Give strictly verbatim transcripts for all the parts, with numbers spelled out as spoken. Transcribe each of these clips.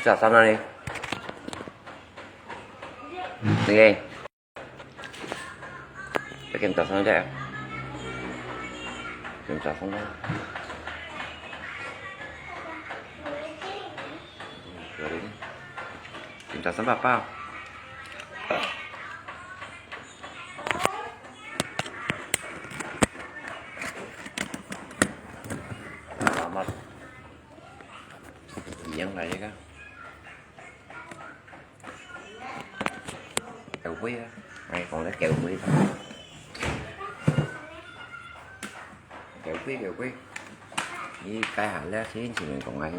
早上哪里？那个，要给你早上的，给你早上的，给你早上宝宝。 Selamat. Siang lagi kan. Kẹo que á. Ai, còn lấy kẹo que thôi. Kẹo que, kẹo que. Đi cái hàng lẻ thiên chỉ mình còn ai.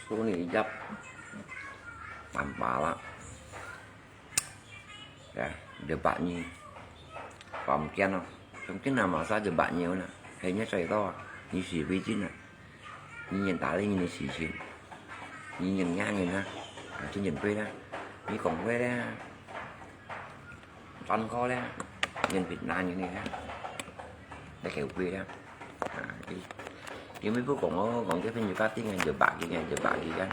Số này dập. Tạm bả lắm. Ya, jebak nyi. Paham kian no. Mungkin nama sa jebak nyi na. Hanya cerita, nyi si picin na. Nyi nyen tali nyi si chin. Nyi nyen nyan nyi na. Ah, chin nyen pui na. Nyi kong pui na. Tan ko na. Nyen pit na nyi ni na. Dah kẹo pui na. Ah, di. Di mi pu kong o, kong ke pin juga ting nyen jebak di nyen jebak di kan.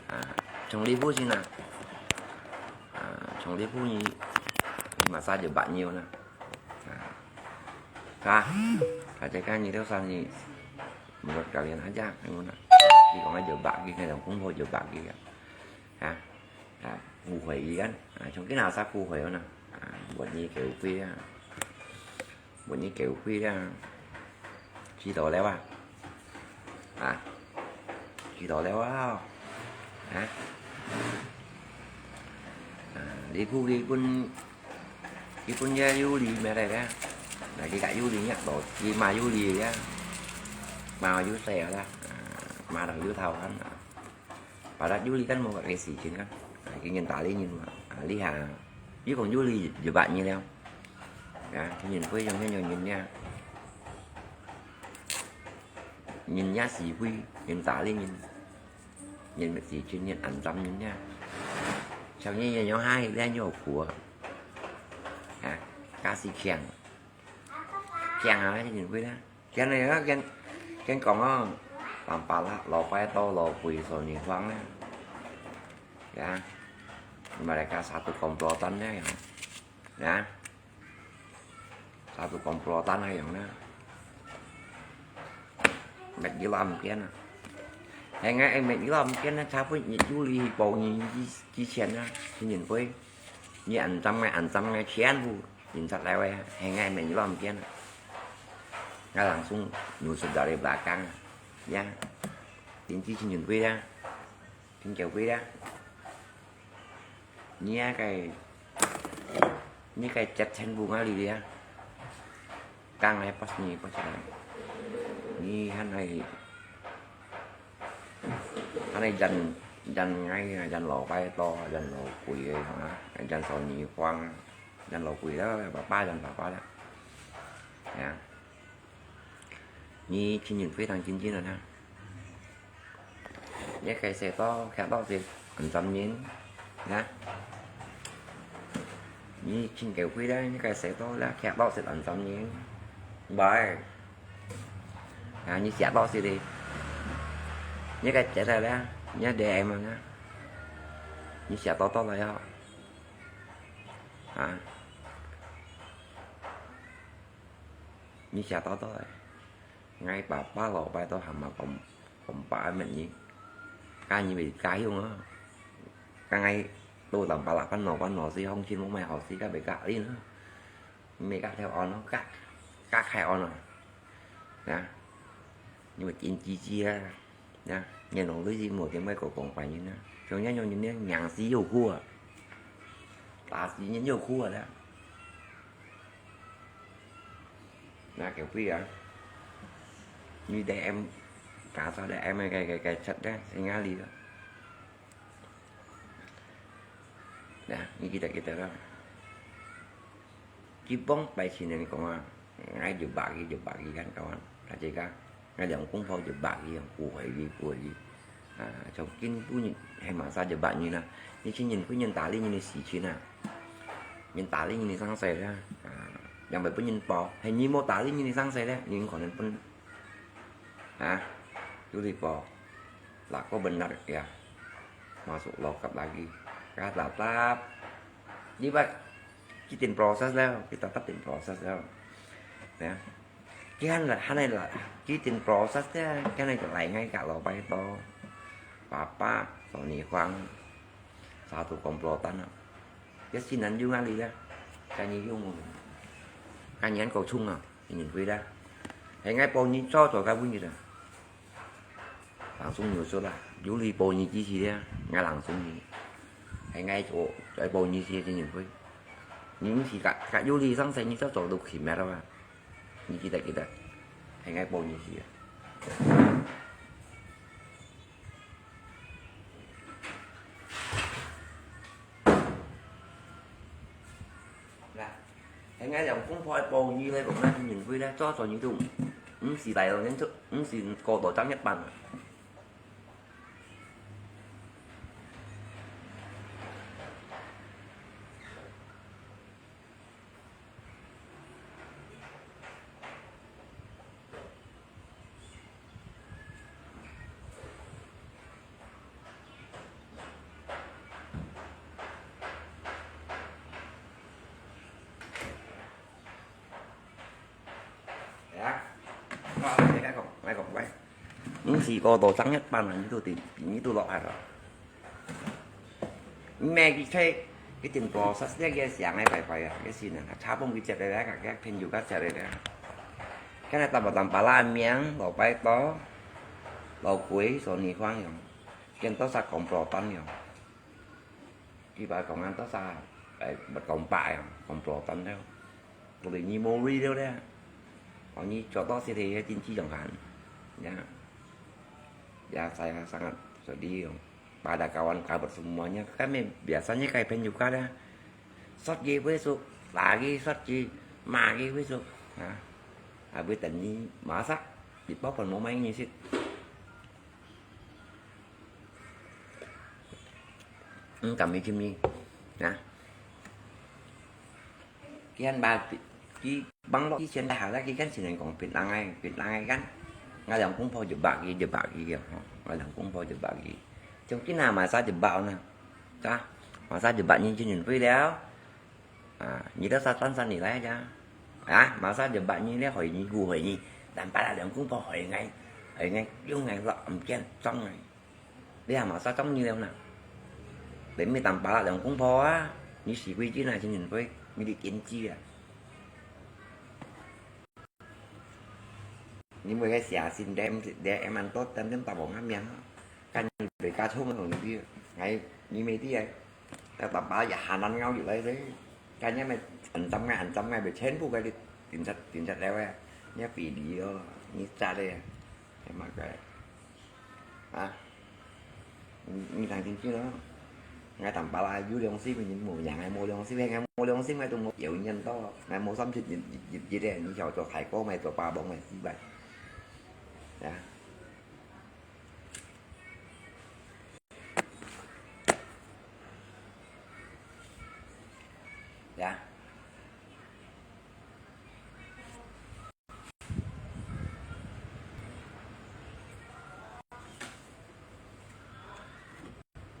À, trong lý phu xin à. À, trong lý phu nhi, nhi mà sa jebak nhiều nè. À. Ka, ka jai ka nhi theo sa nhi, một kalian aja, ngon nè. Đi kong ai jebak đi, ngai dong kung ho jebak đi. Ha. Ha, phu hoi đi kan. À, trong cái nào sa phu hoi nè. À, buat nhi kẹo pui à. Buat nhi kẹo pui à. Chỉ đó lẽ à. À. Chỉ đó lẽ à. Hả? À, đi phu đi pun, đi pun ya yu li mẹ đây đó. Là đi cả yu li nhá, đó đi mà yu li á. Mà yu xe đó. À, mà đang yu thầu hẳn. Pah-, yu li kan một cái gì chứ kan. À, cái nhìn ta đi nhìn mà. À, đi hà. Yu còn yu li, yu bạn nhìn leo. Nè, nyi nyen pui yong nyen yong nyen nha. Nyen nha si pui, nyen ta li nyen. Nyen met si chin nyen ăn chăm nyen nha. Sau nyen nyen yong hai len yong khua. Ha, ka si kiang. Kiang ha, nyen pui na. Kiang này á, kiang, kiang kong á. Tạm bả lắm, lò pai to, lò pui, sổ nyi khoang na. Ya. Mereka satu komplotan ya, ya. Ya. Satu komplotan hay yang na. Met di lam kian na. Hay ngai ai met di lam kian na, cha pui nyi yu li hi po nyi chi, chi chen na. Chi nyen pui. Nyi ăn chăm ngai, ăn chăm ngai chen bu. Chính xác lai wei. Hay ngai met di lam kian na. Ngai langsung nyusup dari belakang. Ya. Chính chi chi nyen pui ya. Chính kẹo pui ya. Nyi cái, nyi cái chat chen bu ngai li ya. Kang ai pas nyi pas nyi. Nyi han ai, han ai jan, jan ngai, jan lò pai to, jan lò pui ai ha. Jan sổ nyi khoang, jan lò pui đó, papa jan papa đó. Ya. Nyi chi nyen phi thang chin chin rồi ha. Nyi cái xe to, kẹo to thì ăn chăm nyen. Nè. Nyi chin kẹo pui đó, nyi cái xe to là kẹo to thì ăn chăm nyen. Bai. À, nyi xe to thì đi. Nyi cái chết rồi đó, nyi để em mà nè. Nyi xe to to rồi đó. À. Nyi xe to to rồi. Ngai papa lò pai to hăm mà kong, kong pa met nyi. Ka nyi bị ka hiu ngơ. Ka ngai tô tạm bả lắm, pan nọ, pan nọ si hong chin mong mai hò si ka bị ka li ngơ. Mẹ ka theo on nó, ka, ka khai on nó. Nè. Nhưng mà chín chi chi á. Nè. Nghe nó lui gì một cái mai có kong pa nyi nè. Sau nhá nhau nyi nè, nhàng si yô hua. Ta si nyi yô hua đó. Nè, kẹo pui à. Nyi để em, cả sao để em cái, cái, cái chất đấy, thì ngã đi đó. Nè, nyi kita, kita đó. Chỉ bóng bài xin nên còn à, ngai jebak gì, jebak gì kan kawan. Là chỉ kan. Ngai dong kung pho jebak gì, yang phu hoi gì, phu hoi gì. À, trong kinh phu nyi, hay mà sa jebak nyi na. Nyi chi nyen pui nyen ta li nyi ni si chin na. Nyen ta li nyi ni sang sai la. À, yang bai pun nyen po. Hay nyi mo ta li nyi ni sang sai la, nyi có nên pun. Hả? Chú đi po. Lah ko benar ya. Masuk lokap lagi. Kah tatap. Di ba, kitin proses lah, kita tetap tin proses lah. Ya. Kian lah, hanai lah, kitin proses ya, kian lah lai ngai kak lo pai to. Papa, Sony Huang, satu komplotan lah. Ya sinan yung ali lah. Kani yung. Kani an kau chung ah, inin hui lah. Hai ngai pau ni cho cho ka bun ni lah. Langsung nyusul lah. Yuli pau ni chi si dia, ngai langsung ni. Hai ngai cho, cho pau ni si chi ni hui. Ni si ka, ka Yuli sang sai ni cho cho duk khim ya lah. Ni kita kita. Hai ngai pau ni si ya. Nah, hai ngai yang kung pau pau ni le, kong na tin yin hui le, cho cho ni tu. Msi lai lo, ngen cho, msi ko to chang yat pan. Ya. Wah, ya, kong, ya, kong, weh. Msi ko to chang yat pan, ni tu ti, ni tu lo hai lo. Mẹ ki che, kitin proses dia ki siang ai pai pai ya, ki sin na, cha pong ki chat le ka, ki phen yu ka chat le. Ka na tam tam pa la miang, lo pai to, lo kui, so ni huang yong. Kian to sa komplotan yong. Ki ba kong an to sa, ai, bat kong pa yong, komplotan le. Ko le ni mo ri le le. Ko ni cho to si le, tin chi yong han. Ya. Ya, saya sangat sedih. Pada kawan-kawan semuanya, kami biasanya kayak pen juga dah. Sot ye besok, lagi sot ye, magi besok. Ha? Habis tadi masak, di pohon mau main ngisit. Hmm, kami cumi. Nah. Kian ba, ki bang lo ki sian dah lah ki kan sinan kong pit lang ai, pit lang ai kan. Ngai lang kung pau jebak ki, jebak ki ya, ho. Ngai lang kung pau jebak ki. Chung kin na masa jebak na. Cha, masa jebak ni chin yin hui liao. Ah, ni dah sa tan san ni lai cha. Ah, masa jebak ni le hoi ni gu hoi ni. Dan pa la lang kung pau hoi ngai. Hoi ngai, yung ngai lo, am kian, chong ngai. 你阿媽煞中意了呢？你咪當巴拉兩公婆啊？你死鬼精啊，真正會，你的天機啊！你每个寫信，你毋係，你毋係多點點打王个名啊？跟你回家充同你，哎，你没地哎，要打巴拉也還难熬入來嘞。跟你们很脏啊，很脏啊，全部给你顶出顶出来喂，你要比例哦，你咋的？哎妈个！ 啊，你，你聽清楚咯。𠊎當巴拉有良心个人無樣，𠊎無良心个，𠊎無良心个都無有人到，𠊎無三七日日日日个，你曉做大哥咩，做霸王咩，死吧！呀。呀。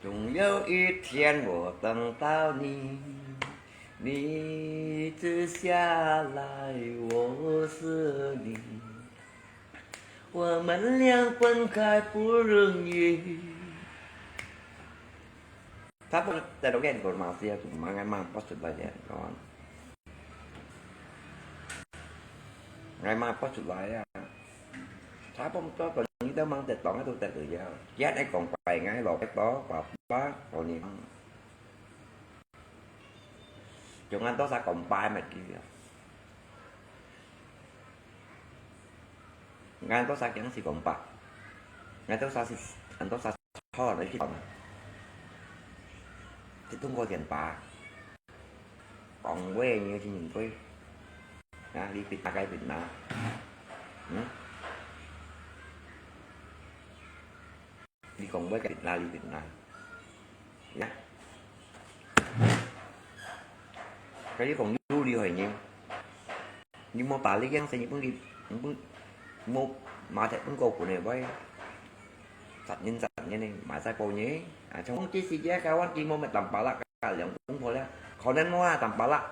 总有一天我等到你，你一直下来，我是你，我们俩分开不容易。Tapos talaga informasi ako, mga mga pasod ba yan, kawan? Ngai ma pasod ba yan? Tapos to, to, nito mang tetong ito teto ya. Yan ay kong pai ngai lo, ito, papa, to ni mang. Yung anto sa kong pai mat kia. Ngai anto sa kiang si kong pa. Ngai anto sa si, anto sa 好了，去找呢。去通过电话。讲话你要去面对。啊，你别大概别拿。嗯？你讲话别拿，你别拿。呀。可以讲有理害人。 你莫把你样式，你分佢，你分，莫，马仔分个分个喂，杀人杀个呢，買晒包呢。啊，像講這時節，台灣佢無乜當巴拉，兩公婆了，可能我當巴拉，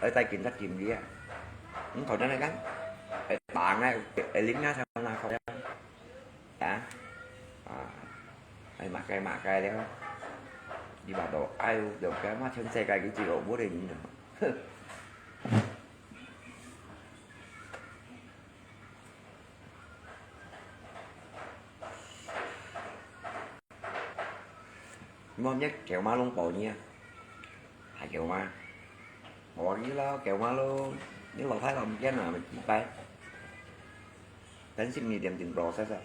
愛帶警察檢理啊。嗯，可能來講，會打啊，會拎啊，像那口啊，啊，啊，愛罵該罵該了。你話到，哎喲，兩個嘛，全世界佢只有我个人啊，哼。 莫一狗馬攏包你啊，還狗馬，無你咯，狗馬咯，你老太老毋見啊，咪幾擺，等十二點鐘到，煞煞。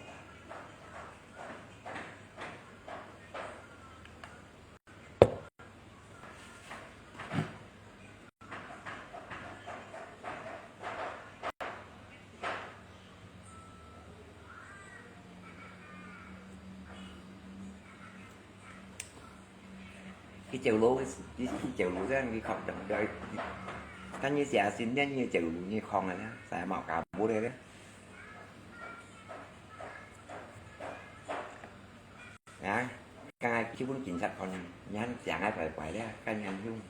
佢走路个時，佢，佢走路這樣，佢靠等个，但你寫信念，你走路你空个啦，啥毛搞不得了。啊，剛才去問警察看，你看講个怪怪个，看你看用，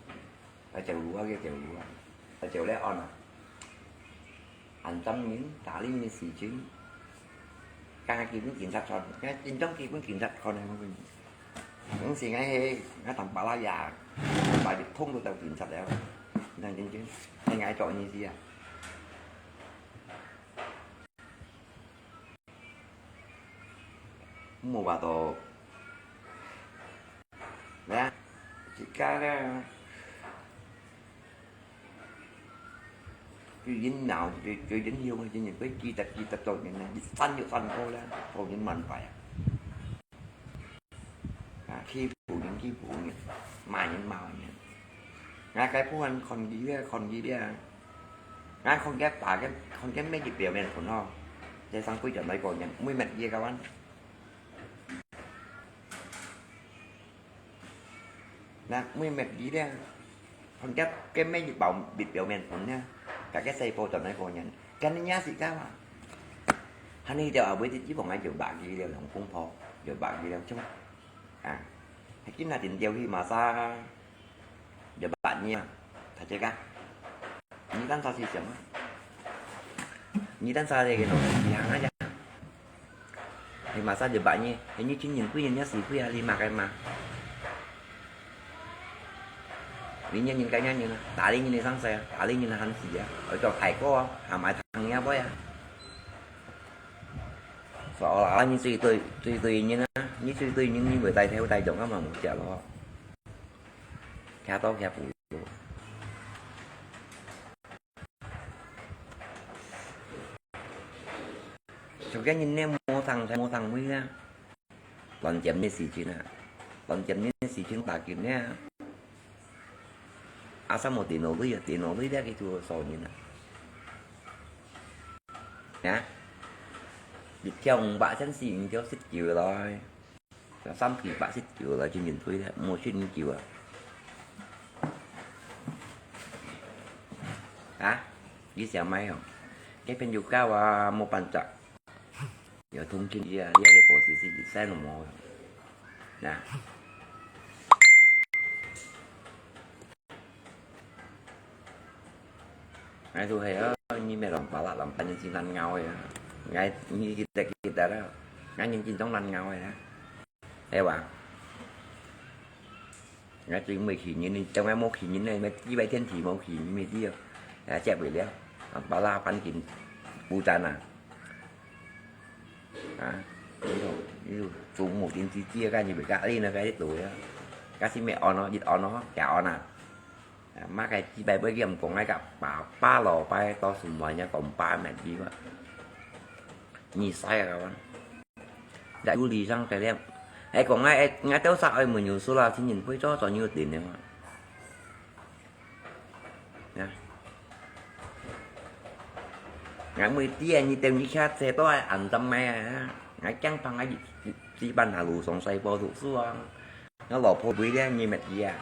啊走路啊，佢走路啊，啊走了安啊。 恁多人打理你事情，敢係基本警察出，敢真正基本警察可能會，毋係𠊎係，𠊎當巴拉呀，擺通都到警察了，你看真正，係𠊎做呢事啊。無法度，來啊，自家咧。 最緊要，最，最緊要个，真正佢記得，記得到人呢，一生就生過啦，到人萬代啊。啊，欺負人，欺負人，罵人，罵人。𠊎該部分看佢咧，看佢咧，𠊎看佢爸，看佢每日表面款吼，這生歸轉來過人，每日佢个完。 那每日佢咧，看佢个每日包，表面款咧，佢个細胞轉來過年，跟人家時間啊。還有一條後尾，基本上就白佢了，兩公婆就白佢了，就，啊，還今日定調去馬莎，就白你啊，大家講。 你單啥思想啊？你單啥這個東西啊？哎呀，你馬上就把你，你今年貴人家死貴啊，你罵該罵。你年人該年人啊，打理人的上司啊，打理人的上司啊，我叫大哥啊，還買糖也不呀。說啦，你最對最對人啊，你最對人，你會帶頭帶動啊嘛，無食咯。徛到徛不 就个人呢，無通，無通位啊。亂佔你時間啊，亂佔你時間打緊呢。啊，啥無電腦位啊？電腦位咧，佢就掃人啊。啊？一條五百千四，你就十九來。 三千八十九來進行推了，無十九啊。啊？你想買哦？這邊有搞啊，無辦法。有通勤啊，你也無事事，一切都無啊。啊？ 𠊎都係啊，你乜亂巴拉亂扮，你真難搞个啊！𠊎，你記得記得啦，𠊎人真當難搞个啊，係吧？𠊎最尾氣人，你等𠊎無氣人呢，𠊎幾擺天氣無氣人，你知哦？啊，接袂了，亂巴拉扮緊不戰啊！ 啊，你就，你就做無定之之，該你袂該你呢，該你做呀。該是咩安咯，一安咯，假安啊。啊，麼个幾擺尾佢毋講，該个爸爸老爸到處問人家講爸乜地方。你晒啊，該one。在屋裡上在咧，還講𠊎，𠊎兜儕愛問有事啦，親人會做做有定个嘛。 啊，𠊎每天你等你騎車都愛安全个啊！𠊎驚怕𠊎一，一，一班下路上西部讀書啊！𠊎老婆為了你乜嘢啊？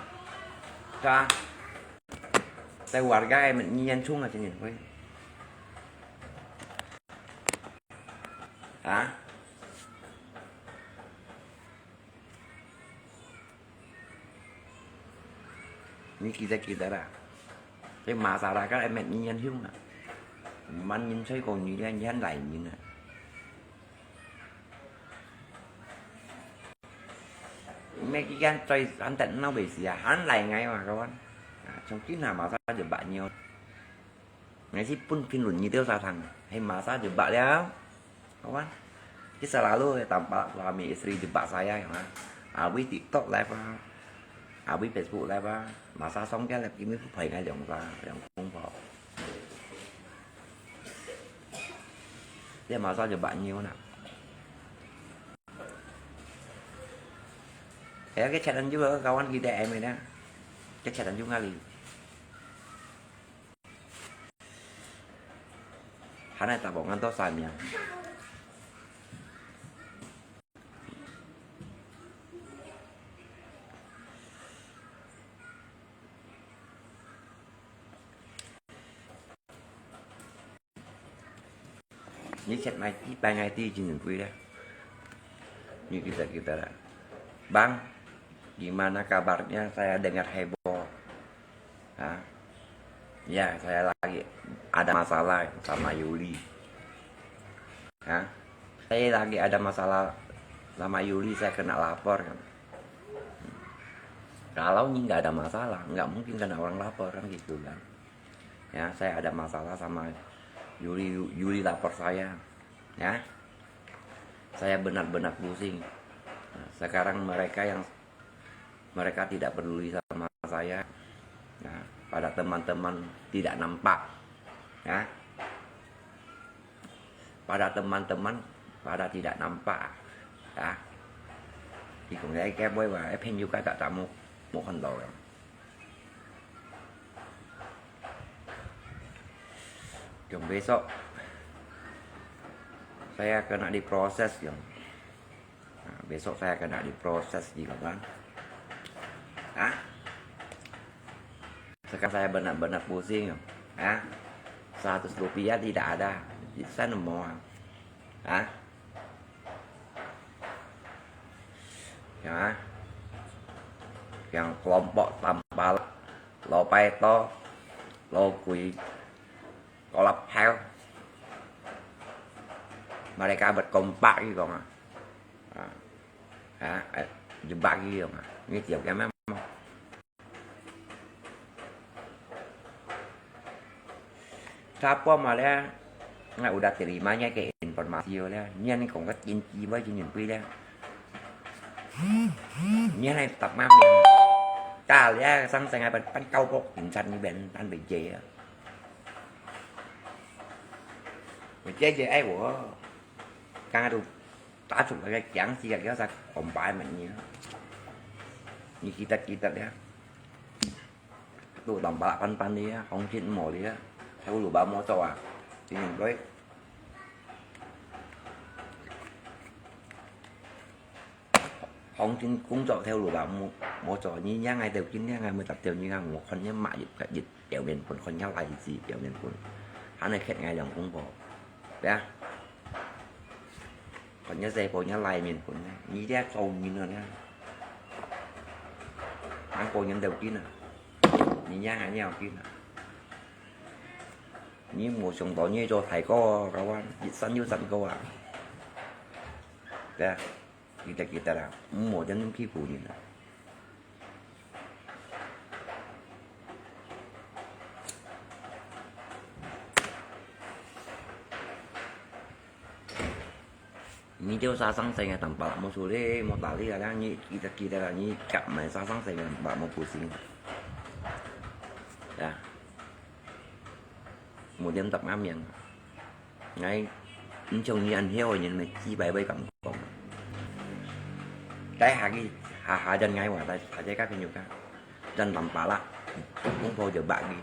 是吧？在我个乜你煙囪啊，今年會。啊？你記得記得啦。這masyarakat amat你yan hiu啊，滿人吹過你，你還來人啊。Mê kian最還得鬧為事啊，還來𠊎嘛，kawan。啊，從今下masa jebak nyo。 Ngai si pun Finlun nyi têu sa thang, hai masa jebak liao. Kawan, kisah lalu tampak suami istri jebak saya, ya. Abis TikTok live ah, abis Facebook live ah, masa song kia live kimi phu phai ngai liang sa, liang kung pho. Dia masa jebak nyiu na. Ya, cái challenge juga kawan kita em ini. Cái challenge juga li. Hana ta bông ăn to sa miang. Ni chat mai ti pai ngai ti jin pui le. Ni kita kita lah. Bang, gimana kabarnya? Saya dengar heboh. Ha? Ya, saya lagi ada masalah sama Yuli. Ha? Saya lagi ada masalah sama Yuli, saya kena lapor kan. Kalau ini nggak ada masalah, nggak mungkin kena orang lapor kan gitu kan. Ya, saya ada masalah sama Yuli, Yuli lapor saya. Ya. Saya benar-benar pusing. Nah, sekarang mereka yang mereka tidak peduli sama saya. Nah, pada teman-teman tidak nampak. Ya. Pada teman-teman pada tidak nampak. Ya. Thì cũng để cái buổi và cái phim juga tak tamu một phần đầu rồi. Jom besok saya kena diproses, jom. Nah, besok saya kena diproses juga kan. Hah? Sekarang saya benar-benar pusing, jom. Hah? Seratus rupiah tidak ada. Saya nemu. Hah? Ya. Yang kelompok Tampalak, Lo Pai To, Lo Kui, Kolap Hel. Mereka berkompak gitu, ah. Ah. Ya, eh, jebak gitu, ah. Ini tiap game memang. Siapa malah ngai udah terimanya ke informasi le. Nian ni kong kat inti bai jin pui le. Nian ai tak mami. Kal ya sang sang ai pan pan kau pok insan ni ben tan be je ya. Be je je ai wo. Kang adu ta chuk ke kiang si ya sa kong bai man ni. Ni kita kita ya. Lu tong pala pan pan dia, hong chin mo dia. Saya lupa mo cho ah. Ini boy. Hong chin kung cho theo lu ba mo mo cho ni yang ai teo kin yang ai mo tap teo ni ngang mo kon ni ma yit ka yit teo men pun kon ni lai si teo men pun. Han ai khet ngai long kung bo. Ya. Kon ni sai po ni lai men pun. Ni dia cho ni no ni. Ang po ni teo kin ah. Ni yang ai ni kin ah. Ni mo sung to ni cho thai ko kawan, yit san yu san ko ah. Ya. Kita-kita lah, mo jan yung kipu ni lah. Ni teo sasang saya ngai tampal mo suli, mo tali lah, ni kita-kita lah, ni kap mai sasang saya ngai tampal mo pusing. Ya. Mo jan tak ngam yang. Ngai, nchong ni an hiau nyen me chi bai bai kam kong. Tai ha ki, ha ha jan ngai wa, tai ha jai ka pin yu ka. Jan lam pa la. Kung po je ba ki,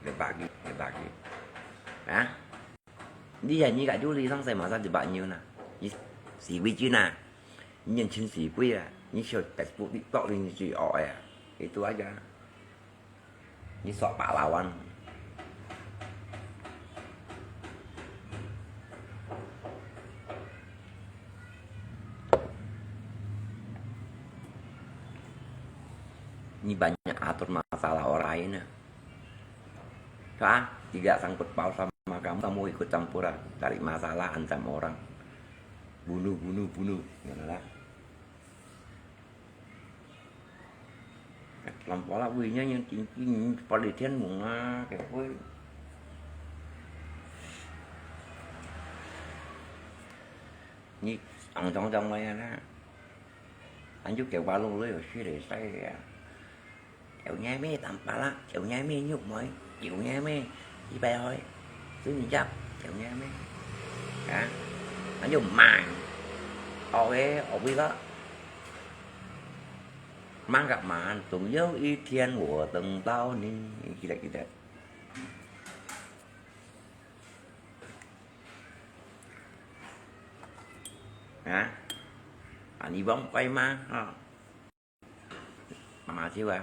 je ba ki, je ba ki. Ha? Ni ya ni ka ju li sang sai ma sa je ba nyu na. Ni si wi ju na. Ni nyen chin si wi ya. Ni sio Facebook TikTok li ni ju o ya. Itu aja. Ni sok pahlawan. Ni banyak mengatur masalah orang lain. Ah, tidak sangkut paut sama kamu, kamu ikut campur, ah, cari masalah, ancam orang. Bunuh, bunuh, bunuh. Ngono lah. Lam pala wui nya yang tinggi, pada tian bunga, kayak wui. Ni ang jong jong mai na. Anju kêu ba lu lu yo shi le sai ya. Kêu nhai me tam pala, kêu nhai me nhuk moi, kêu nhai me. Ibai hoi. Su ni jap, kêu nhai me. Ha? Anju mang. Oke, oke lo. Mang kap man, tung yo i tian wo teng tao ni. Kita, kita. Ha? Ani bong pai ma, ha. Mama siu ah.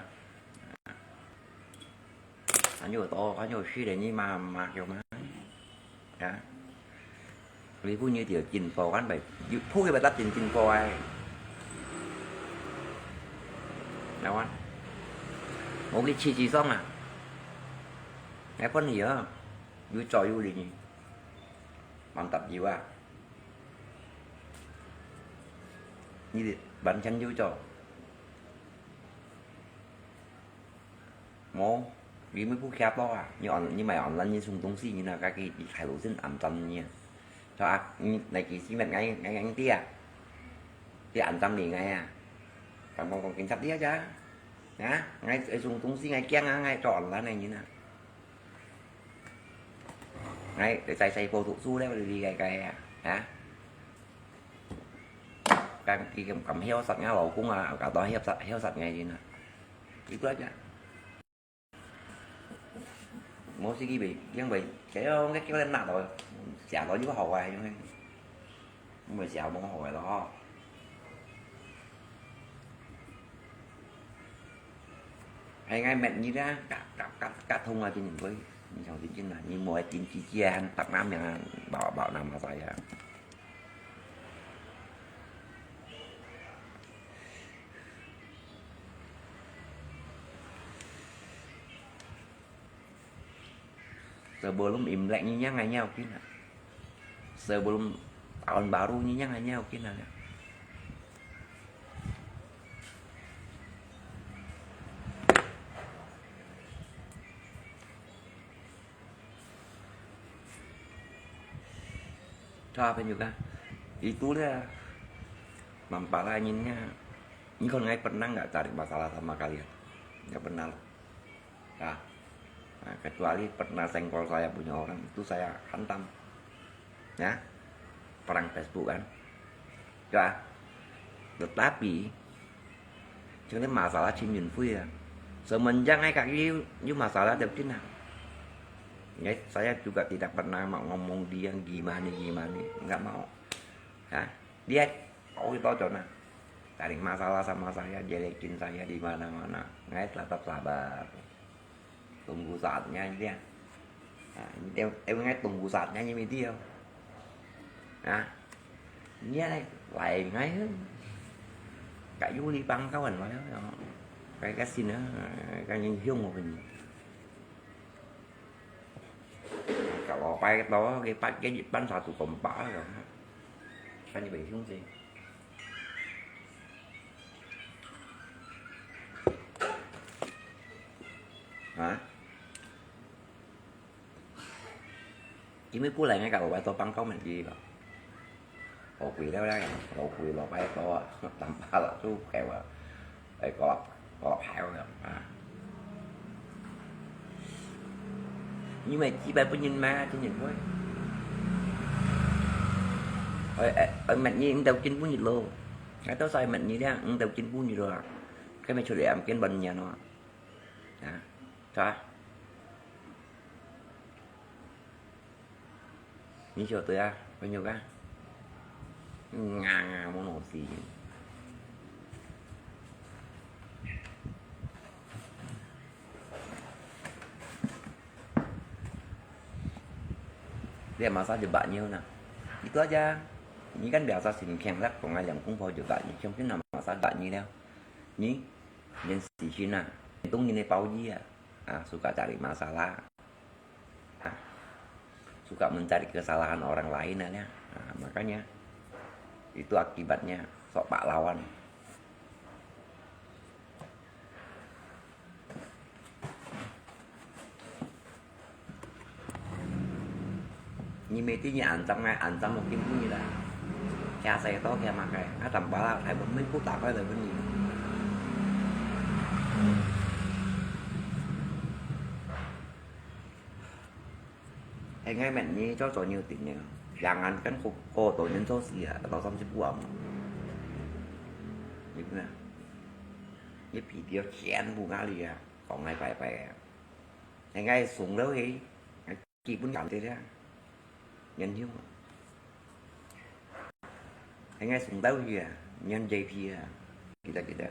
Anyu to, anyu shi le ni ma, ma kiu ma. Ha? Li bu ni tiu jin po kan bai, yu pu ke bai tap jin jin po ai. Na wan. Mo ki chi chi song ah. Ngai pon ni ah. Yu cho yu li ni. Mantap jiwa. Ni di, ban chan yu cho. Mo, ni mi pu kiap lo ah. Ni on, ni mai online ni sung tong si ni na ka ki di khai lu sin am chan ni. Cho ak, ni nai ki si met ngai, ngai ngai ti ah. Ti am chan ni ngai ah. Kam kong kong kin sap ti ah ja. Ha, ngai ai sung tong si ngai kiang ah, ngai cho online nai ni na. Ngai, sai sai po tu su le li gai gai ah. Ha? Kan ki kam, kam hiao sat ngai lao kung ah, ka to hiao sat, hiao sat ngai ni na. Itu aja. Mo si ki bai, yang bai, kaya orang kaya orang nak tau, siapa juga hawai yang. Mo siapa mo hawai lo. Hai ngai met ni da, ka, ka, ka, ka thong ah, jin yin koi. Ni chang jin jin ah, ni mo ai jin ji ji han, tak nam yang, bao, bao nam ma sai ah. Sebelum Imlek nyinyang ngai nyau kina. Sebelum tahun baru nyinyang ngai nyau kina. Cho apa juga? Itulah. Mampala nyinya. Ni kon ngai pernah nggak cari masalah sama kalian? Nggak pernah loh. Ya. Nah, kecuali pernah senggol saya punya orang, itu saya hantam. Ya. Perang Facebook kan. Ya. Tetapi, jadi masalah Chin Yun Fui ya. Semenjak ngai kaki, you masalah dia betul nah. Ya, saya juga tidak pernah mau ngomong dia gimana-gimana, nggak mau. Ya. Dia tahu itu aja nah. Cari masalah sama saya, jelekin saya di mana-mana. Ngai tetap sabar. Tunggu saatnya aja. Nah, ini em, em ngai tunggu saatnya ini dia. Nah, ini lah, lain ngai. Kak Yuli pangkawan mana? Kayak kasin ah, kayak hiung apa ni? Kalau pai to, ke pat ke pan satu kompak lah. Kan ni bai hiung sih. Ha? Ini pulai ngai kalau pai to pangkau men di lo. Lo kui liao liao, lo kui lo pai to, tanpa lo tu kai wa. Ai, ko lap, ko lap hai wa. Ha. Ni mai chi pai pun yin ma, chin yin poi. Ai, ai, ai, mat ni, ntau chin pun yin lo. Ai, tau sai mat ni liang, ntau chin pun yin lo. Kai mai chu liang, ken ban nyan lo. Ha. Sa. Ni cho tôi ah, bao nhiêu ka? Nga nga món đồ gì? Dia masak jebak nyiu nah. Itu aja. Ini kan biasa sin keng lak, kong ayam kung pau jebak nyiu, keng keng nama masak jebak nyiu liao. Ni, yang si sin nah. Itu ngini pauji ya. Ah, suka cari masalah. Ah, suka mencari kesalahan orang lain ya. Ah, makanya itu akibatnya sok pahlawan. Ni mesti ni ancam ngai ancam mungkin ni lah. Kaya saya tahu kaya makai. Ngai tambah lah, saya pun mengkut tak kaya pun ni. Hai ngai men ni cho cho nhiều tiền nhiều. Jangan kan kau kau tu nhân số gì à, tao samsip buam. Ni pun ah. Ni pi dia kian bu ngali à. Kong ngai pai pai à. Hai ngai sung leu hei. Ngai kipen kan te dia. Nhân hiu. Hai ngai sung tau hia. Nhân jai pia. Kita kita.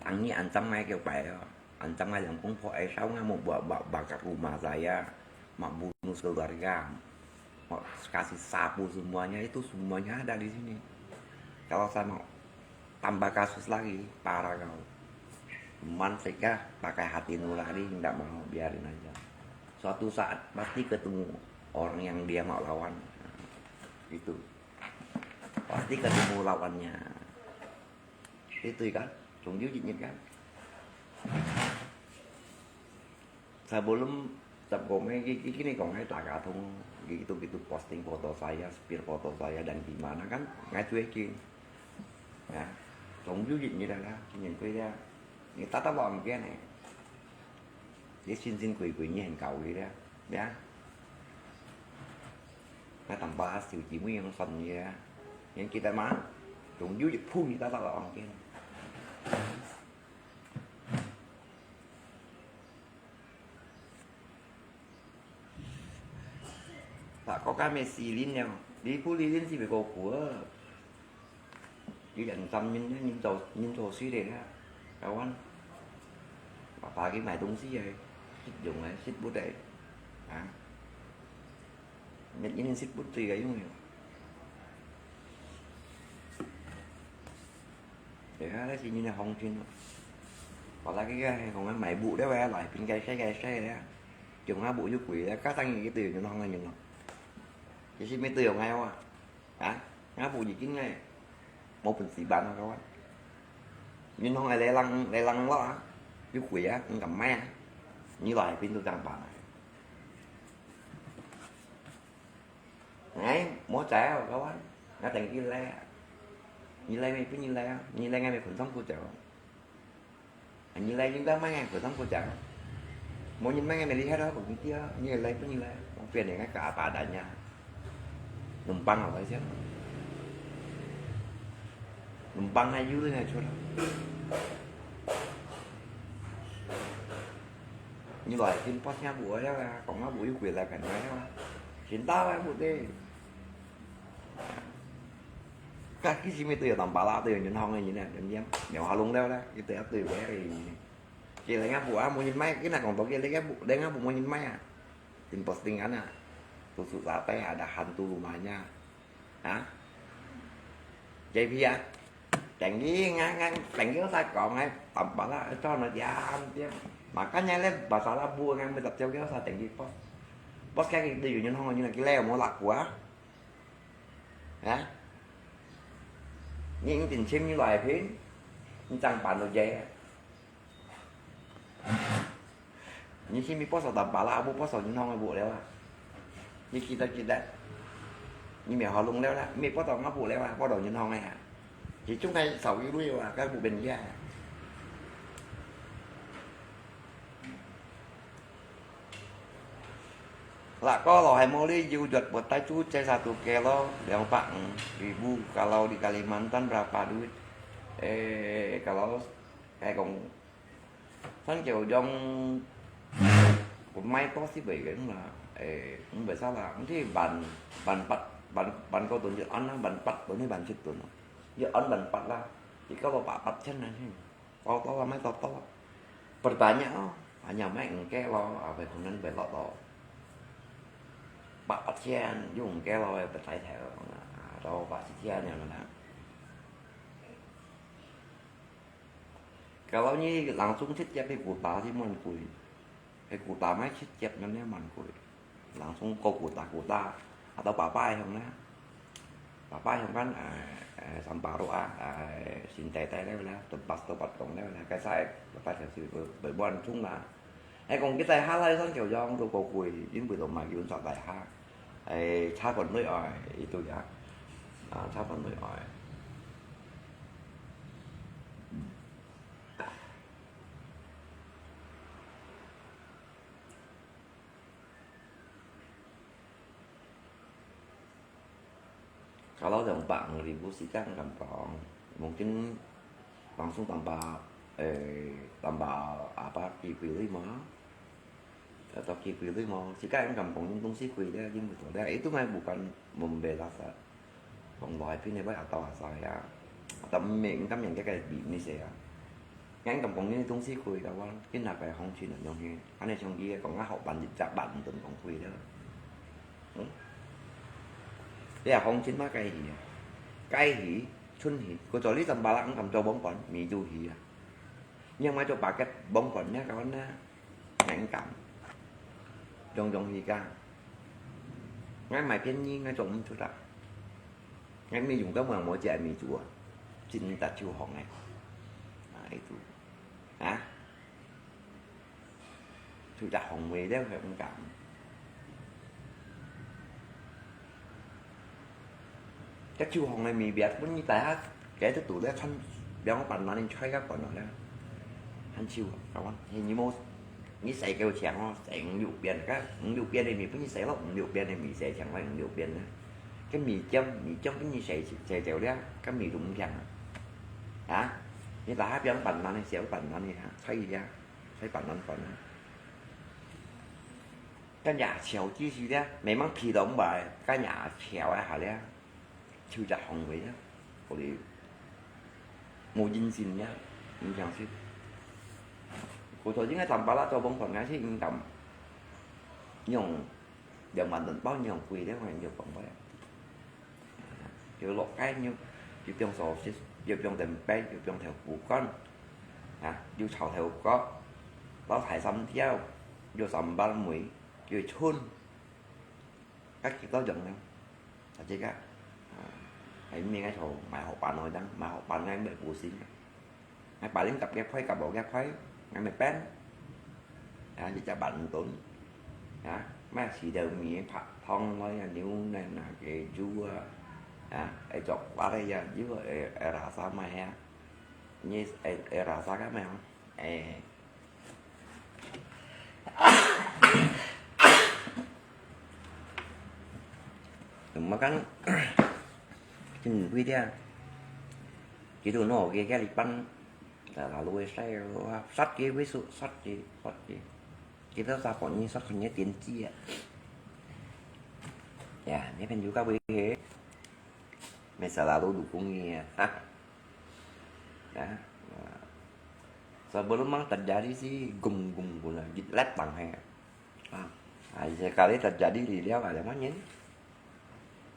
Tangi ancam ngai kêu pai lo. Ancam ngai yang kung po ai sao ngai mau ba ba bakar rumah saya. Mau bunuh keluarga. Mau kasih sapu semuanya, itu semuanya ada di sini. Kalau saya mau tambah kasus lagi, parah kau. Cuman saya pakai hati nurani, nggak mau, biarin aja. Suatu saat pasti ketemu orang yang dia mau lawan. Itu. Pasti ketemu lawannya. Itu kan. Chúng ta kan. Sebelum sebelumnya gini kong hai tak katong gitu-gitu posting foto saya, spill foto saya dan gimana kan ngai cuekin. Ya, 總有一日啦，今年過了，你打打網見呢，你辛辛苦苦你很高興了，呀，那當把小姊妹用算你啊，你記得嗎？總有一鋪你打打網見。 Sa có cái mê xì linh nhau. Đi phú đi linh xì về cô của. Đi dặn tâm nhìn nhìn tàu nhìn tàu xí để ha. Kawan. Papa cái mày tung xí ấy. Xích dùng ấy, xích bút ấy. Hả? Nhìn nhìn xích bút tùy cái dùng nhiều. Để ha, đó chỉ nhìn là hồng trên. Còn là cái cái hồng ấy mày bụ đấy vậy, loại pin cái cái cái cái đấy. Chúng ha bụ du quỷ đấy, các tăng những cái từ nó hồng là những nó. Chỉ xin mấy từ hồng hay không à? Hả? Ngã bụ gì kín này. Một phần xí bán nó các bạn. Nhìn hồng này lê lăng, lê lăng lo á. Du quỷ á, cũng cầm máy á. Như loại pin tôi tăng bản này. Ngai, mua trái rồi các bạn. Nó thành cái lê. Như lê mày cứ như lê á. Như lê ngay mày phần sống của chợ. Như lê chúng ta mấy ngày phần sống của chợ. Mua như mấy ngày mày đi hết đó cũng kia. Như lê cứ như lê. Không phiền để ngay cả bà đã nhà. Nụm băng ở đấy chứ. Nụm băng hay dữ hay chuột. Như loại phim post nhá bụ ấy là, còn nó bụ yêu quyền là phải nói là. Xin tao ấy bụ tê. Các cái gì mày tôi ở tầm bà la tôi ở những hông này như này, điểm điểm. Nếu họ lung đeo đó, cái tôi áp tôi với cái gì. Chỉ là ngã bụ á, mua nhìn máy, cái nào còn tao kia lấy cái bụ, lấy ngã bụ mua nhìn máy à. Tin postingan à. Tôi sụt giá tay à, đã hẳn tu mà nha. Hả? J P à? Chàng đi ngang ngang, chàng đi có sai còn ngay, tầm bà la cho nó dám tiếp. Mà cá nhân lên, bà sao là bùa ngang, mới tập theo cái sao chàng đi post. Post cái đi, như nó, như là cái leo, mua lạc của. Hả? Những tình chim như loài phim, như chẳng bản đồ dây á. Nyi khi mi post tao tao pala abu post nyi nong abu lewa. Nyi kita kita. Nyi mi halung lewa, mi post tao ngabu lewa, post tao nyi nong ya. Chỉ chúng ta sau cái lui wa, cái bu bên ya. Lah kalau hai moli you juat buat tai tu cai satu kilo, 两百五十 ribu, kalau di Kalimantan berapa duit? Eh, kalau kayak kong 三九用，我買多少倍个啦？誒，毋會使啦，毋知萬萬八萬萬個噸一安啦，萬八噸，你萬七噸啊，一安萬八啦，一個六百八千啊，多多啊，買多多啊，berbanyak哦，hanya買五個咯，啊，會可能會落到八八千，用五個咯，會不太太啊，到八七千樣啦。Kalau你langsung直接去Kuta就滿貴，去Kuta買直接恁樣滿貴。Langsung過Kuta，Kuta，atau Papaya樣呢？Papaya樣kan，eh, eh, Sampaloc啊，eh，新大大了啦，都bus都不動了啦，該晒，該就是會，會滿重啦。哎，講佢在下來上橋上都過貴，因為都買油炸大下。 哎，茶館內外，一堆啊，啊，茶館內外。Kalau yang bang ribu sikang gampang, mungkin langsung tambah, eh, tambah apa, kipili mah. Atau kipili mah, sikang gampang yang東西貴咧，因為多咧，itu ngai bukan membela sa. 講來邊个會atau asal ya，atau明，今年个个比那些啊。人咁講呢東西貴个話，今下个行情啊，樣去，恁樣像佢講啊，好辦一隻辦等講貴了。嗯？你啊，行情嘛該去啊，該去，春去，佢做呢陣巴拉，咁做網管，咪就去啊。你買做巴結網管呢，kawan呢？ Ngai kam. Yong yong hi ka. Ngai mai pian nyi ngai zong mv chut ah. Ngai mi yung ka muang mo jia mi zua. Cin ta chiu hong ngai. Ah, itu. Hah? Chiu ta hong wei leo ngai mv kam. Ka chiu hong ngai mi biat pun nyi tai ha, kẻ thứ tụ leh khăn, biang pan nani choi ka pan nọ leh. Khăn chiu, kawan, he nyi mo, nyi sai kêu chèng ho, sai ngũ lục biên ka, ngũ lục biên he mi pun nyi sai lo, ngũ lục biên he mi sai chèng lo ngũ lục biên na. Ka mi chôm, mi chôm pun nyi sai, sai chéo leh, ka mi lùng chèng. Ha? Nyi tai ha biang pan nani, sai pan nani ha, sai ya, sai pan nani pan na. Ka nhà chèo chi si leh, memang phi dong bai, ka nhà chèo ha leh. Chiu chak hong wei á, kô li mô yin sin ya, yin siang sit. Kô chô yin ai cham pa la chô bông kon ngai sit yin tam. Yong, yong màn tần pao yong kui leh ngai yong bông wei. Yong lok kai yong, yong piong sô sit, yong piong tèm pai, yong piong thèo pù kon. Ha, yong chao thèo kok, lao thai sam tiao, yong sambal mui, yong chun. Các chị có giận không? Là chị á. À, hãy mi ngay thầu mãi hậu bàn nói đắng, mãi hậu bàn ngay mẹ bù xin. Ngay bà lính cặp ghép khuấy, cặp bộ ghép khuấy, ngay mẹ bén. À, chị chả bạn tốn. À, mà xì đều mi phạt thông nói là nếu này là cái chú, à, ai chọc qua đây à, chứ, à, à, là sao mày à? Như, à, à, là sao các mày không? À, Makan, chính vì thế, chỉ tụi nó cái, cái lịch bắn, là, là lùi sai, sắt cái với sự sắt cái, sắt cái. Chỉ tao sao còn như sắt còn như tiến sĩ à. Ya, mấy phần dù các vị thế. Mày sao là lùi đủ công nghệ à. Ya. Sebelum mang terjadi si gum gum guna, letang he. Ah, ah, sekali terjadi di dia ada mah nyen.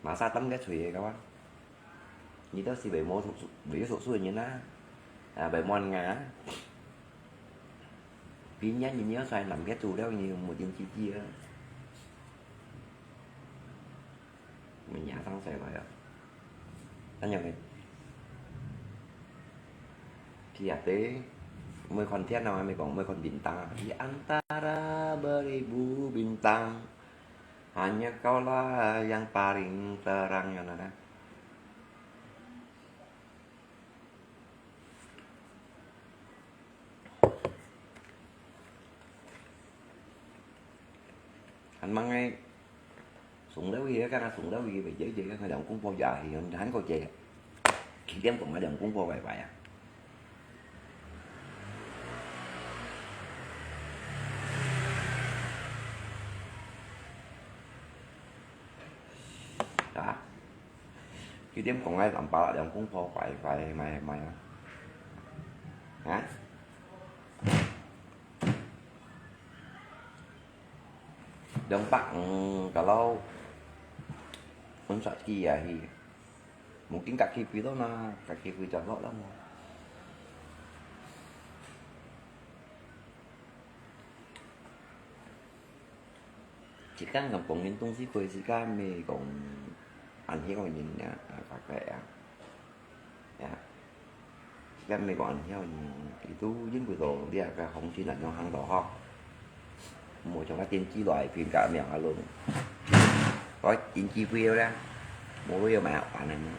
Masa tem ke cui kawan. Ni tu si bai mo su, bai su su nyen na. Ah, bai mo nga. Pin yan ni sai nam ke tu leo ni mu tin chi chi ah. Mình nhả thắng xe rồi á. Anh nhận đi. Thì à tế, mười con thiết nào mà mình còn mười con bình tăng à. Di antara beribu bintang, hanya kaulah yang paling terang, ya, nah. Hàn mang ngai súng đéo gì á, cái súng đéo gì vậy chứ, chứ cái đồng cũng vô giờ thì hàn có chè. Khi đêm cũng cái đồng cũng vô vậy vậy à. Đó. Khi đêm cũng ngay tầm ba là đồng cũng vô vậy vậy mày mày à. Hả? Đồng bạc, ừ, kalau muốn sợ chi à thì mungkin kaki pi đó na, kaki pi chọn lọ lắm. 間講講人東西過，自家毋係講恁樣个人呀，啊，大概啊，呀，自家毋係講恁樣个人，佢都因為到這個行情恁樣行到吼，無像个電視來評價命啊咯，我電視費了咧，無都要買好板个嘛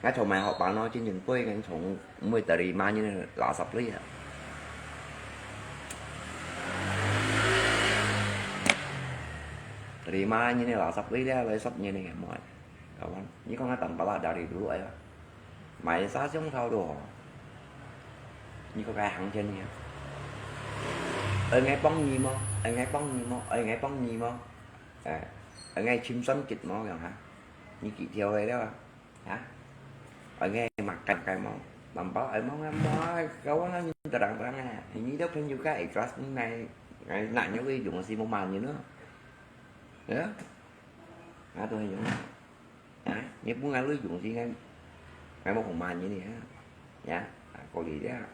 ，𠊎從買好板咯，真正貴，𠊎從 毋會terima你个垃圾鐳啊。Terima你个垃圾鐳了，來說你个，莫。Kawan，你講个Tampalak dari dulu ayo，買啥香草都好，你个該行情呢？愛𠊎幫你無？愛𠊎幫你無？愛𠊎幫你無？哎，愛𠊎清算結無？講哈，你幾條个了啊？ Ha? Angai makan kai mau. Nampak ai mau ngan mau ai, kawan ngan terang-terang ai. Ini dah pun juga ikhlas ni ngai, ngai nak nyawa hidung masih mau mandi no. Ya? Ngah tu hidung. Ha? Ni pun ngai lu hidung sih ngai, ngai mau mandi ni ya. Ya, aku lihat.